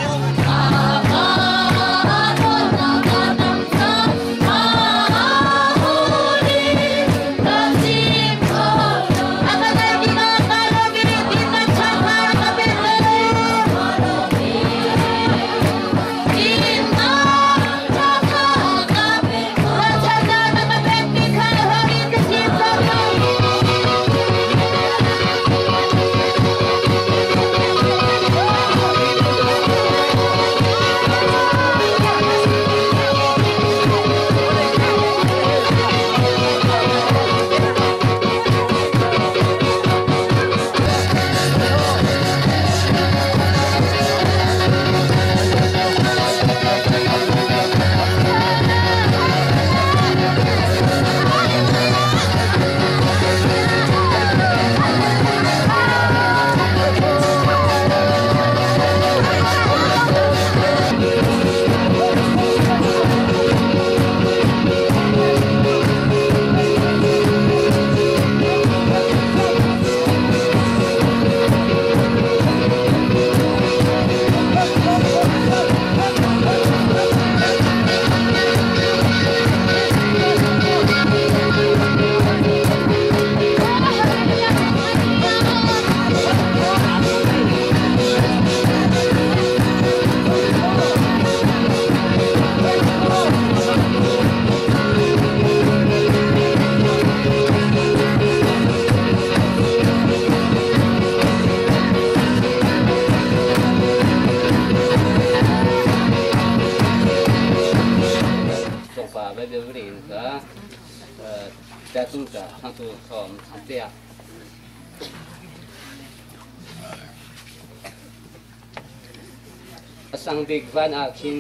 Sang bik van ah khin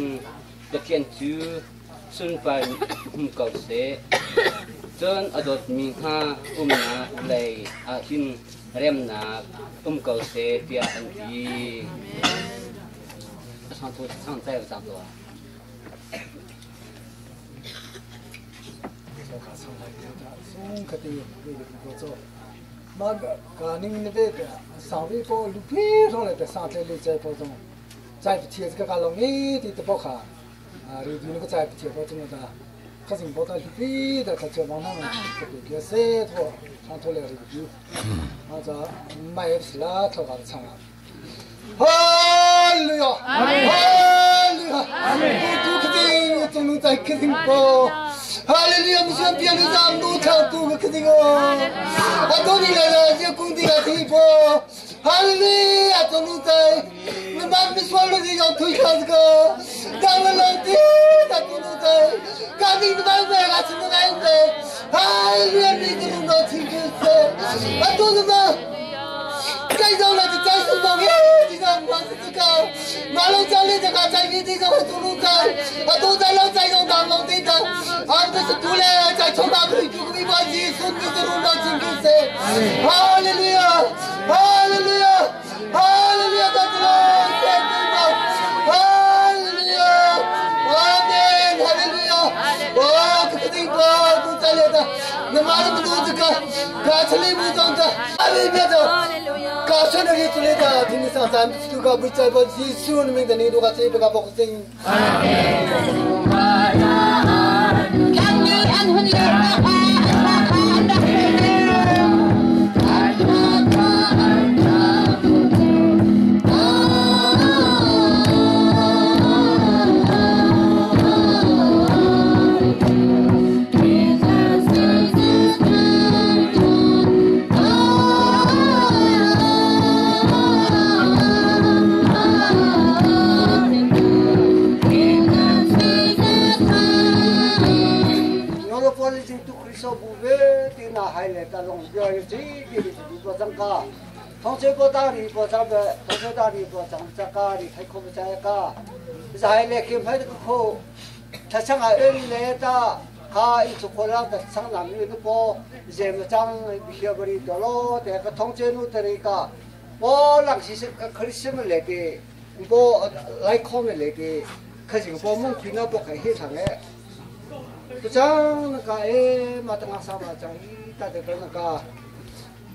Pathian cu sunpar um ko seh. Cun a dawtmi hna umnak lei ah hin remnak um ko seh tiah an ti. Sang tu sang cai sang tu. Ma ka ning ne ve sang vi po lu pi thong le te sang tle le chai po zong chai pi che ka long ni ti te po kha a ri du ne ka chai pi che po chung da ka jing po ta lu pi da ka che wang na ka pi ke se tho sang tho le ri du ma za mai si la tho ka chang a Hallelujah! Hallelujah! Tu khating tu nu tai khating po. Hallelujah! Muslim pian nu zam nu thang tu ka khating o. A tu ni la la je kung di la thi po. Hallelujah! Tu nu tai. Na man mi swal ni yong thui kha ka. Dang la la ti ta tu nu tai. Ka ni nu mai me ka chin nu ngai me. Hallelujah! Ni tu nu no thi ke se. A tu nu ma. 盖上了就再送到耶，这个我是这个，马路上的这个在你这个会走路干，啊都在老在用当老的当，啊这是读了在从那里就没关系，送你这路到金金色，哈利路亚，哈利路亚，哈利路亚，大家来，哈利路亚，阿门，哈利路亚，哇，这个地方都在了的，那马路都这个，卡车里不装的，阿里边的。 가천을 줄레다 디니상 잠수가 불자버 지수는 믿는 누가 제비가 복생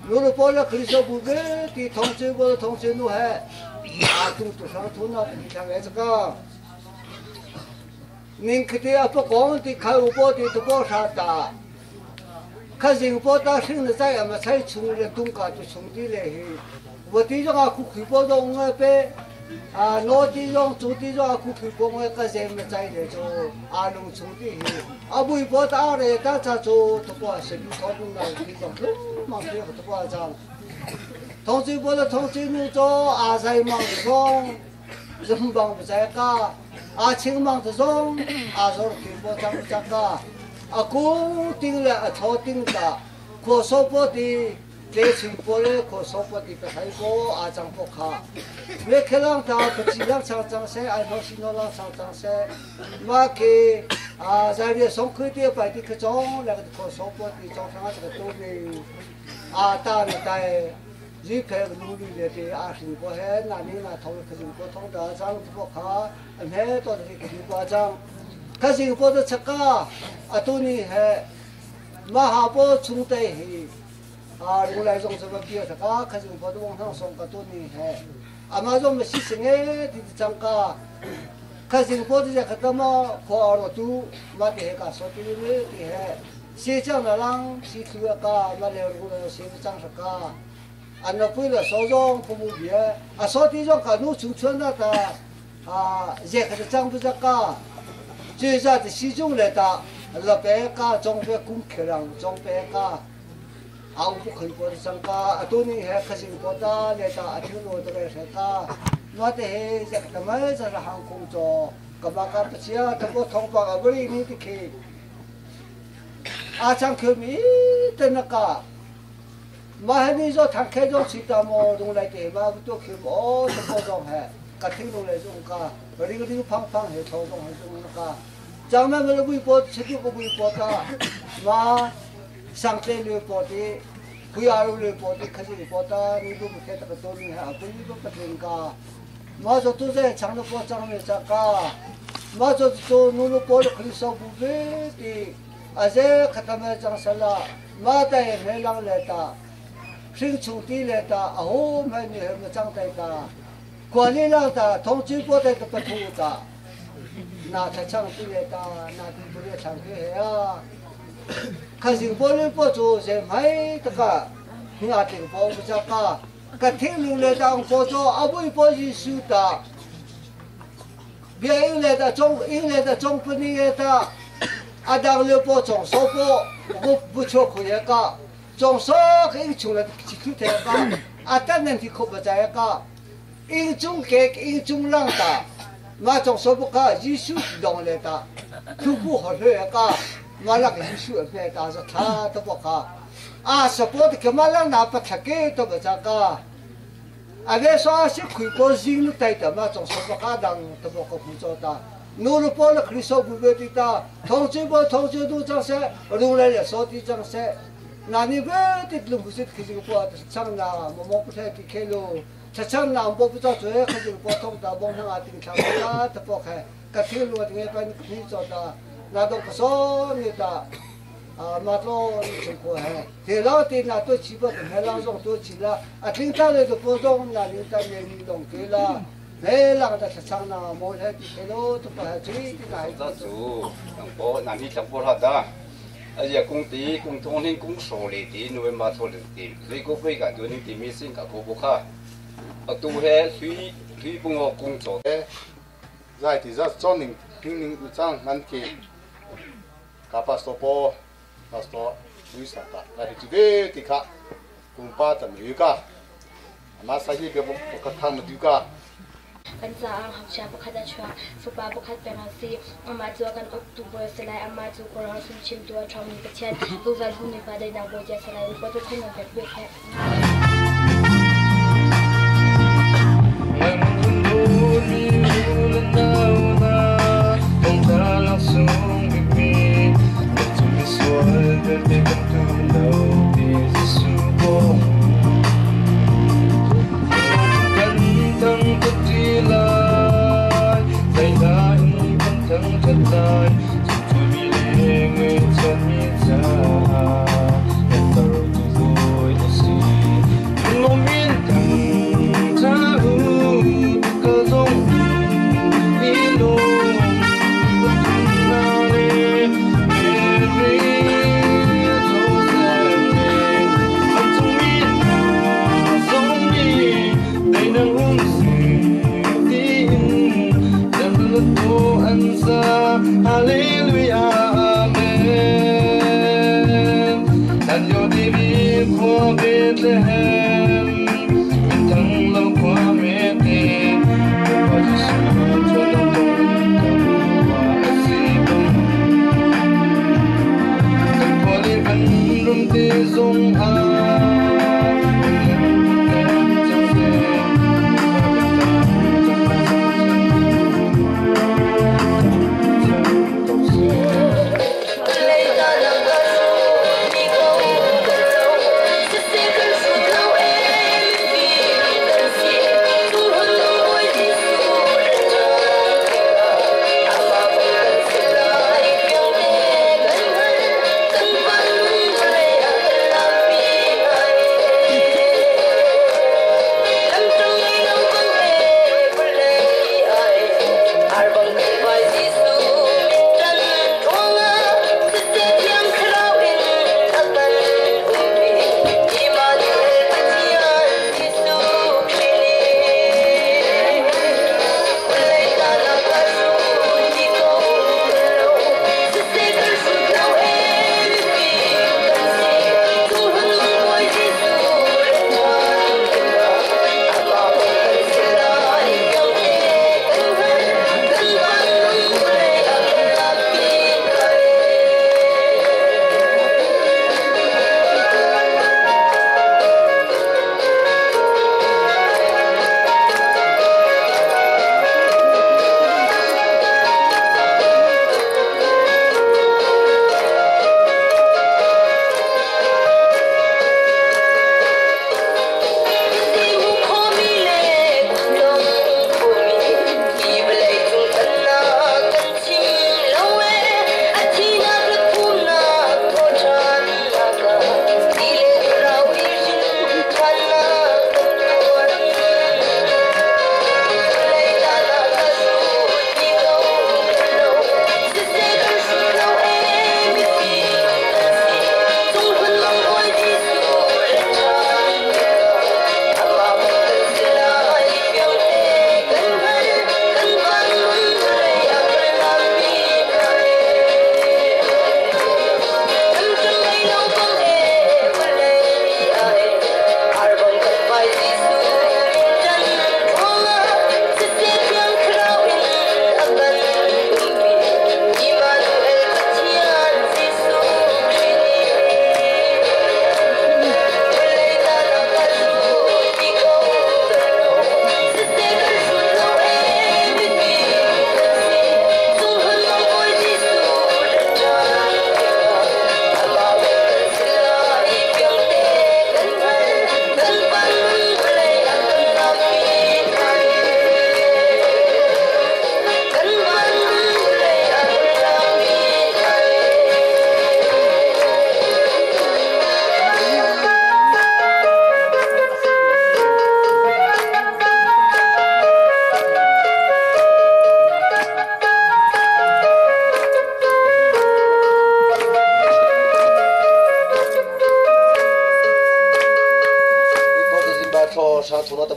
노르폴라 그리스도 부게 디 통제고 통제노 해 아둥도 상토나 비상해서가 닌 그때 아빠 공디 가우보디 또 보사다 가진 보다 신의在嘛才从了东家就从地来我地上啊苦苦波动我呗啊老地上做地上啊苦苦波我个人么在来做阿龙从地啊不波大嘞大家做都不是你操纵那地方忙这个都不讲同志波的同志们做阿在忙着送人忙不在家阿青忙着送阿说给我讲不讲个阿公定了阿草定的可说不的这群波嘞可说不的不太过阿张不卡没看到他不只让长长些爱好心让长长些我给啊在这送开的摆的可装那个可说不的装上这个多的啊大的带日开努力的的阿是过还那你那头可是过通的张不卡没多的可是过张可是过的这个啊多呢还马哈波从的啊如来从什么比这个可是过的往上送个多呢还阿妈说没事情哎的张个可是过的这个他妈过了都马的个说的没的还谁讲的人谁出个马来如来谁不讲这个啊，那为了少种不目别，啊少地种个农村村那个，啊，这个是长不这个，最早的西种来的，老白个种白公客人种白个，啊我不可以过的上个，啊多年还可是过的来的，啊听罗的来些个，我的这个他们这是航空做，干嘛干不起啊？他不通报啊，不里你的去，啊张口米的那个。마하니저 당케조 지다모 동라이테 마부터 키모 저거정해 같은 동네 좀가 그리고 팡팡해 저동 해주니까 장난을 부이보 책이고 부이보다 마 상태를 보디 구야를 보디 커지 보다 니도 못했다가 돈이 아버지도 받으니까 마저 도세 장로 장에 잠까 마저 또 눈을 보러 그리서 부베디 아제 카타메 장살라 마다에 멜랑레다 是从地来的，哦，买你还没长大的，管理了的，同居过的都不图的，那才长地来的，那就不来长去啊。可是我们不做是买这个，那顶包不这个，可听路来的不做，阿不不是输的，别人来的中，人来的中不你的，阿当了不中说不，我不吃苦也个。 정서 그 중에 지투대가 아따는 디코바자가 일중객 일중랑다 마 정서부가 이수 동래다 두부 허회가 말락 이수 앞에다서 다 더보가 아 서포트 그말랑 나빠 찾게 또 보자가 啊，别说是开过心的带的嘛，总是不家当都不个工作的。努了包了，可以说不别的的，同志不同志都这些，路来了说的这些，那你别的路不是可是过，唱那我们不太的开路，吃唱那我不知道最可是过通的，帮他啊顶上啊，他不开，个铁路的那边可以做的，那都不说你的。啊，马路情况嘿，铁路的那都起不，铁路上都起了，啊，听到的都不动，那领导也没动对了，那那个在厂那，没在铁路都不还追的那。这组，两波，那你两波啥的？而且工地工通的工手里的，你们马错的的，所以个费个，就你地面先个过不卡，啊，都是随随帮我工作。在地上做宁平宁张难给，卡巴斯波。Pastor Luis ta na hi ve ti kha kumpa tam yu ka ma sa hi be bo ka thang ma du ka kan ca ah ngakchia pakhat a chuak fapa pakhat peng a si amah cu a kan uktu bawi a si lai amah cu kawlrawn fimchimtu a ṭhawngmi Pathian zungzal hungmi Pa daihnak bawi tiah a si lai upa tu khin nan pek ve heh.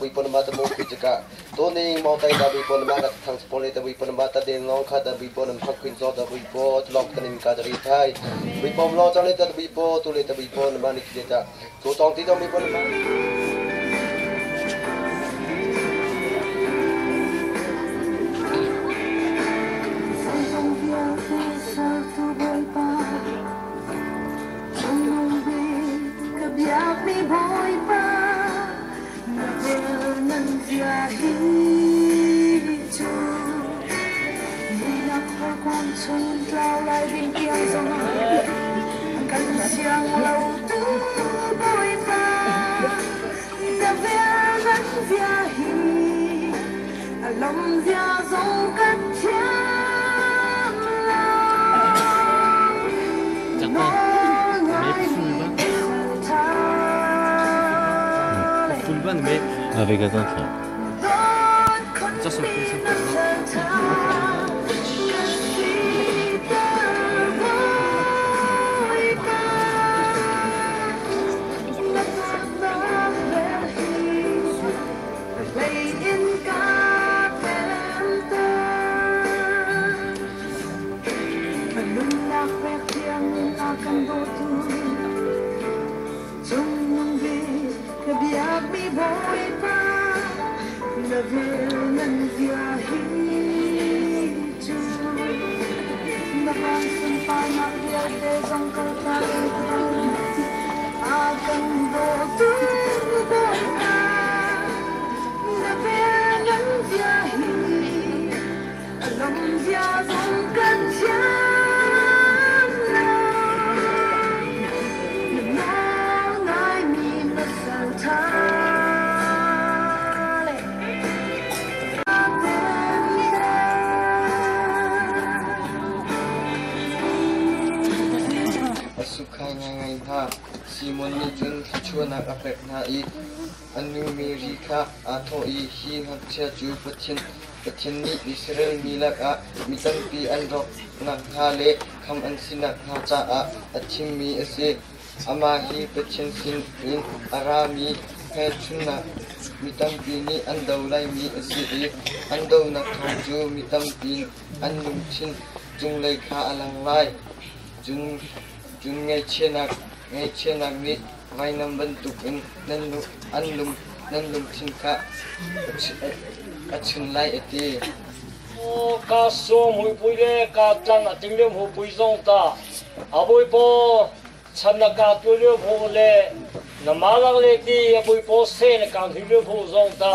bui pon ma ta mo khi jaka to ning mo tai da bui pon ma ka thang pon le ta bui pon ma ta den long kha da bui pon ma khwin zo da bui po long ta nim ka da ri thai bui pom lo chang le ta bui po tu le ta bui pon ma ni ki ta to tong ti tong bui pon ma Avec attention. Simon nih cun thluachuahnak a pek hna i a nu Mary kha aa thawh i hi ngakchia cu Pathian nih Israel mi lakah mi tampi an rawk nakhnga le khamh an si nakhnga caah a thimmi a si. Amah hi Pathian sinin a rami hmelchunhnak mi tampi nih an do laimi a si i an donak thawng cu mi tampi an lungthin cunglei kha a lang lai. Cun ngaihchiatnak nih vainam bantukin nan lungthin kha a chun lai a ti. Ka sawm huipui le ka tlang a ting lio hupui zong ta a bawipaw chan na ka tu lio phu le na malak le ti a bawipaw se na ka hui lio phu zong ta.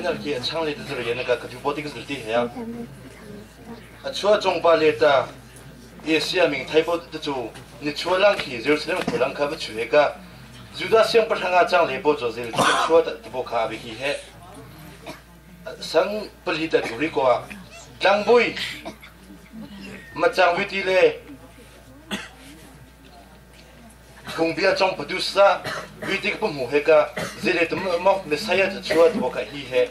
khen ki a chang le te zure na ka ka du botik zul ti he a chua chong pa le ta Asia ming thai po te chu ni chua lang khi Jerusalem kho lang kha ba chu he ka Judah siang pahrang a chang le po cho zel chua ta bo kha bi hi he sang pali ta duri ko a tlangbui machang witi le phungbia chong padusa witi ka mu he ka zele tum mok Messiah ta chua to ka hi he.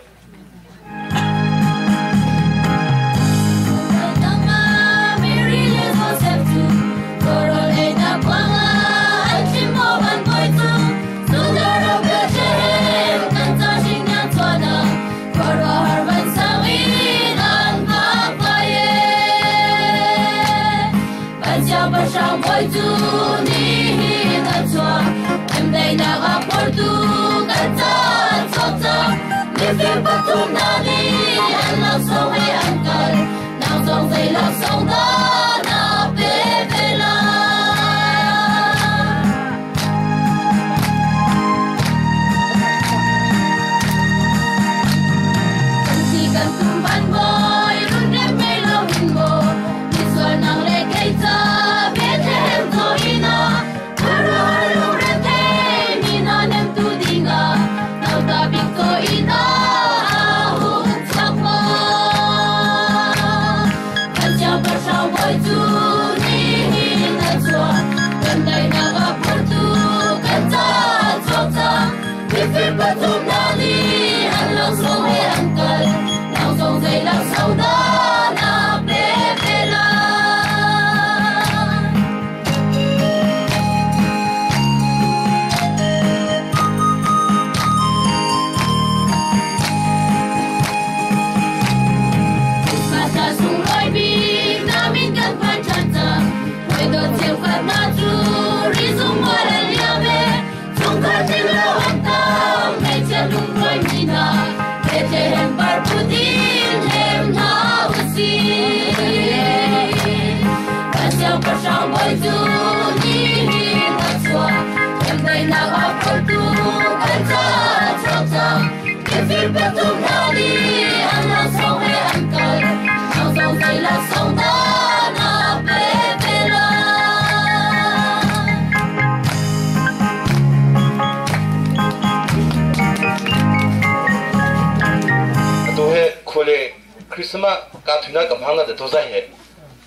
Christmas ka thuna ka hmang na to zai he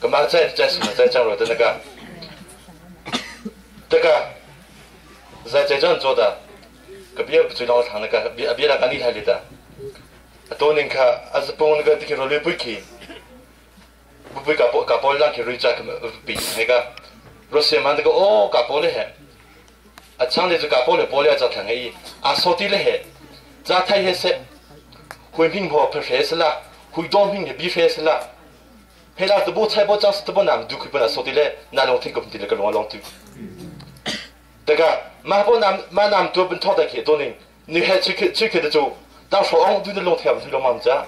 ka ma chai chai su chai chang ro ta ka ta ka zai chai chan zo da ka bia chu long thang na ka bia bia ka ni thai le da to ning kha az pong na ka ti ro le pui ki bu pui ka po lang ki ri cha ka pi he ka ro se man ka o ka po le he a chang le ka po le po le cha thang he a so ti le he cha thai he se hui ping ho phe se la hui dong ping bi phe se la he la de bo chai bo chang se bo nam du khu ba so ti le na long thing ko ti le ka long long tu 这个马波南马南多本ထော的去多呢，你还去去去的就，当时昂对的龙天去了忙着，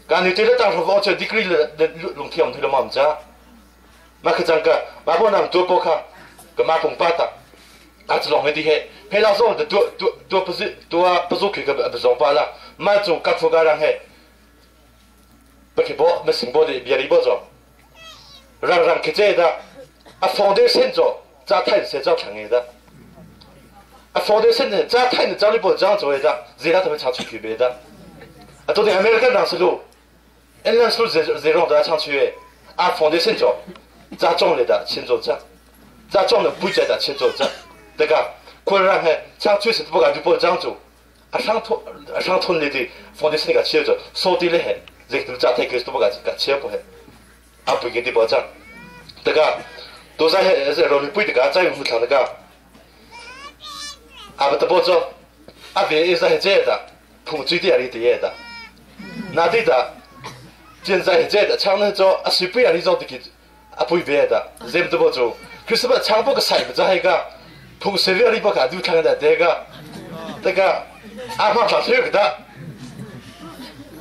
刚你对了当时我这 degree 了的龙天去了忙着，马克张个马波南多波卡，个马公巴达，啊这龙的嘿，黑老说的多多多不是多不是去个不上班了，马总各国家人嘿，不去波没成波的别里波走，让让去这的，啊放点先走。扎太子才长的，啊，放在现在扎太子找你不这样做的，谁他们唱出区别的，啊，昨天 American 当时路，人家说谁谁让他唱去，啊，放在现在扎中了的，先做扎，扎中了不在的，先做扎，对个，可能还唱出是不敢就不这样做，啊，上头上头里的放在现在个切着，烧的嘞，这个扎太子都不敢敢切不嘿，啊，不给你保障，对个。都在在罗里不的个，在用场那个，阿不得不做，阿别也是这的，碰水点里的的，那对的，现在这的，唱那做阿随便里做的去，阿不别的，这不得不做，可是不唱不个菜不在个，碰水点里不看就唱的这个，这个阿胖唱水个的，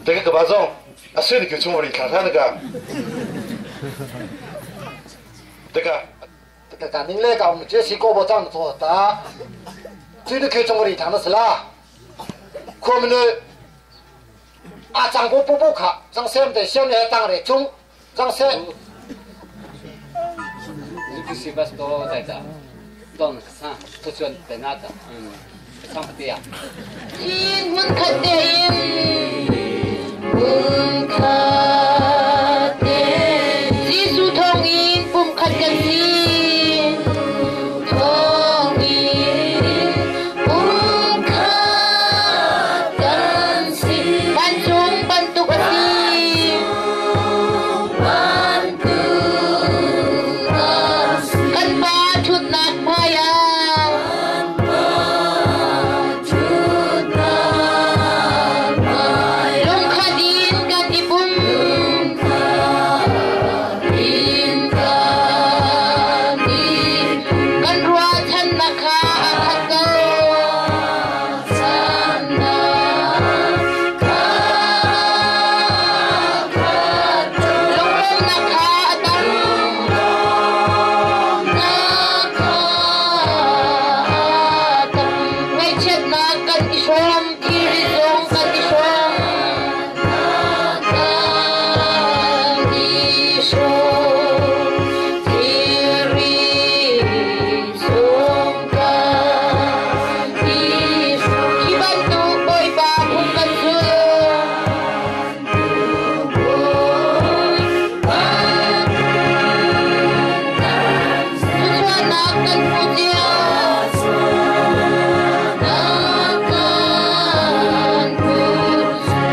这个个把种，阿水里就从我里看看那个。这个，这个干宁来讲，我们这些高保长做的，最多开中国里谈的是啦。我们呢，啊，张不不不卡，张先的先来当的中，张先。你是不是都在这？当上出去在那的，上不对呀。 In mun khat in mun khat Jesu thong in pum khat kan si thong in pum khat kan si vancung bantuk a si kan pa ṭhutnak hmai ah lungkhat in kan i pum kan ruahchannak kha a khat ko. Lunglawmhnak kha a tam. Ngaihchiatnak kan i hrawm, thilri zong kan i hrawm. Kan i hrawm, thilri zong kan i hrawm. Hi bantuk Bawipa phung kan zul. Thluachuahnak kan hmu cio.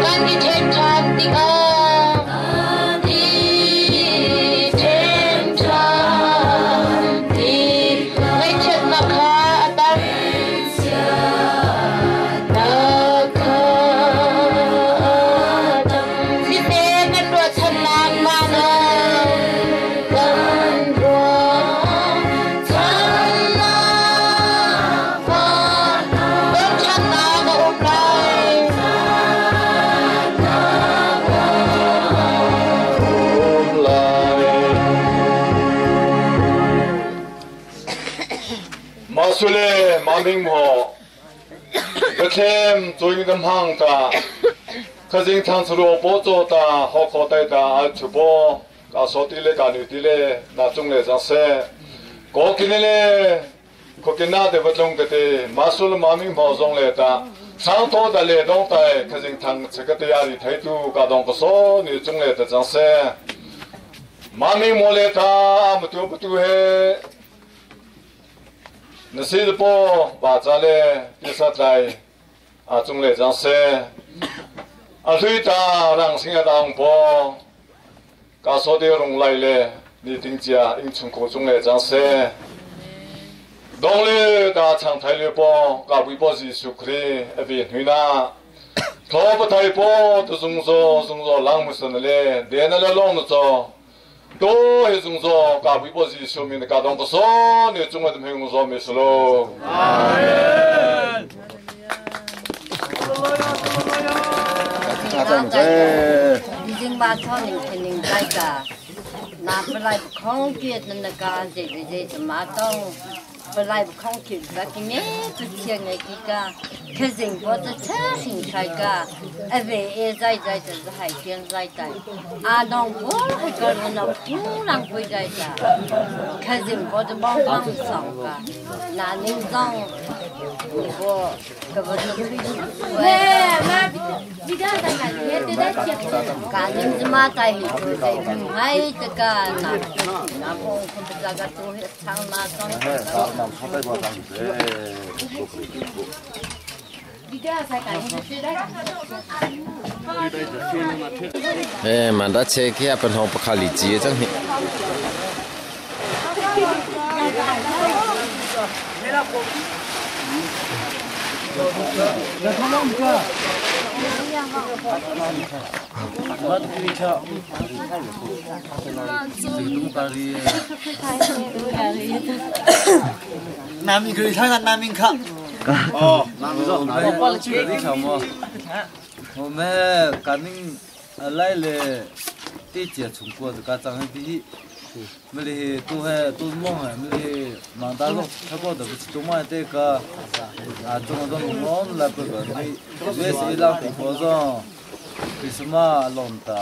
Kan i ṭhen ṭhan tikah i ṭhen ṭhan tik ngaihchiatnak kha a tam. Siseh kan ruahchannak vanah kan ruahchannak vanah bochannak a um lai. Masule maming mo Bethlehem chuing dam hang ta khazing thang churu po cho ta ho kho tai ta a chu po ka so ti le ka ni ti le na chung le jang se ko kin le ko kin na de batlung te te masul maming mo zong le ta sang tho da le dong tai khazing thang che ka te ya ri thai tu ka dong ko so ni chung le ta jang se maming mo le ta mu tu bu tu he na si po ba cha le ti sat lai a chung le jang se a hlui ta rang sing a dang po ka so de rong lai le ni ting chia ing chung ko chung le jang se dong le ta chang thai le po ka bui po ji su khri a bi hnui na tho pa thai po tu sung zo sung zo lang mu san le de na le long no zo do he sung zo ka bui po ji su min ka dong ko so ni chung a de heng zo mi so lo Amen. 已经把草宁肯定在个，拿不来不空觉的那个这这这怎么当？不来不空觉，那个咩不钱那个，可人我这车行开个，哎喂，哎在在这是海边在在，啊当不还个那不让回在在，可人我这帮帮上个，那您让我可不是推喂，妈，比较在感觉对在接。 感应是嘛在去做这个，还这个那那不不这个做唱嘛唱。 哎，蛮大车去啊，本好不靠里子真系。 南明可以看看南明卡。哦，南明我我们赶紧来了，地铁从过这个张的，没得都还都忙啊，没得忙大路，他搞的不是都忙这个，啊，中国中我们来不个，你为谁让不上？ Christmas lom ta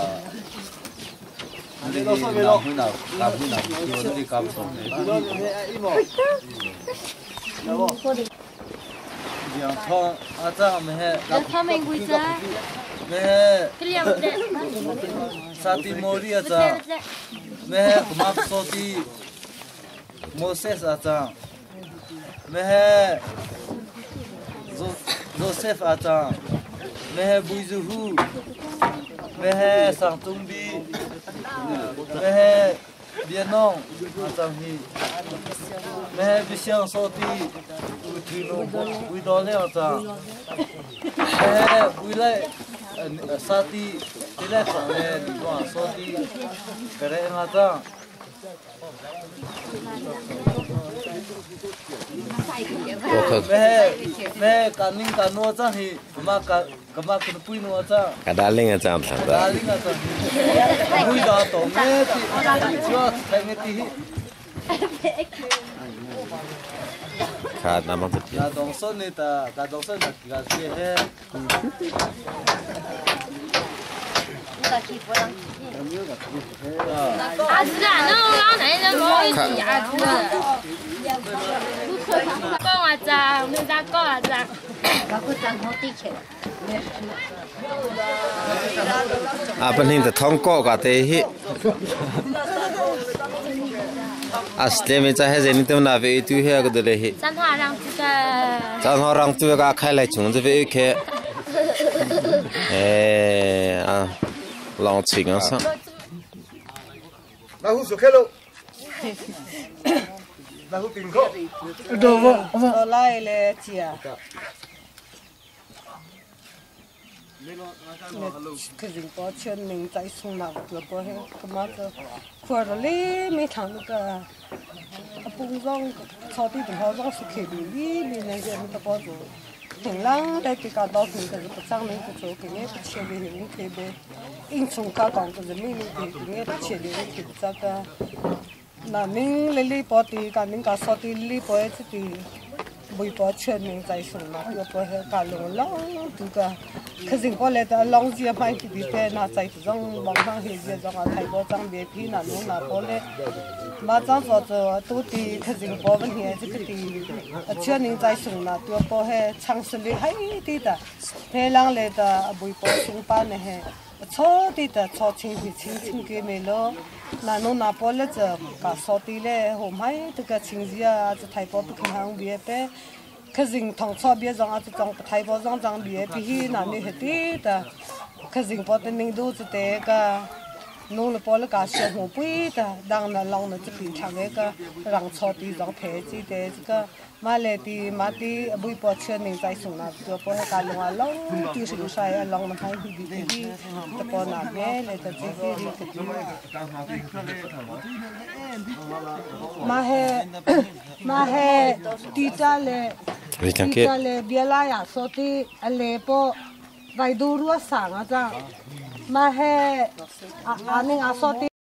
li na hui na ka hui na kyo li ka so 两套啊，这没还。没萨蒂莫利啊，这没还古马索蒂，莫塞斯啊，这没还 Joseph 啊，这没还布伊胡，没还桑东比，没还别弄啊，这嘿，没还别想索蒂，乌提诺乌多了这，没还乌来萨蒂，这来上来你讲索蒂，个来啊这。 没干宁干诺这嘿，干嘛干干嘛跟不诺这？ 个达另一张糖的。达另一张，味道懂咩的？主要睇咩的？ 卡那么子。 那东说你的，那东说那个是嘿。 阿子啊，那我老奶奶老一阿子。讲阿子，你咋讲阿子？ 啊，本身就通过个的嘿。啊，是的，没在还是你都那边对下个的嘞嘿。咱他让这个。咱他让这个开来穷这边开。哎啊，老情啊上。 那户熟开喽。那户顶口。我来了姐。 可是我全名在送那个过去，干嘛子？看着嘞，没看那个，蹦上草地头好像是开的，里面那个没得包住。平常在这个到处可是不长能不做，给俺不切的我开呗。因从家讲可是每年给俺不切的我开不这个。那恁来里包的，个恁家说的里包这的。 微博全民在送嘛，要不还搞弄浪这个，可是过来的浪子也买比比的，那在这种网上黑些，这个泰国张别皮那弄那过来，马上说这都的，可是过问题这个的，全民在送嘛，要不还尝试的还的的，太浪来的微博送班的还。 草地的草青皮青青给没了，那侬那包了这搞草地嘞，后面这个青子啊，这太包不肯行别呗，可是糖草别上啊，这张太包上张别别那你还对的，可是包的领导是这个。 弄了包了个小红杯的，让那让那这边唱那个让草地上配置的这个买来的买的微博全民在送那个包个弄啊弄，就是个啥呀弄那还比比比，这包那边来的这个这个。马嘿马嘿，地家嘞，地家嘞，别拉呀，说的来包，外头若啥啊这。 มาเฮอันนี้อาสตี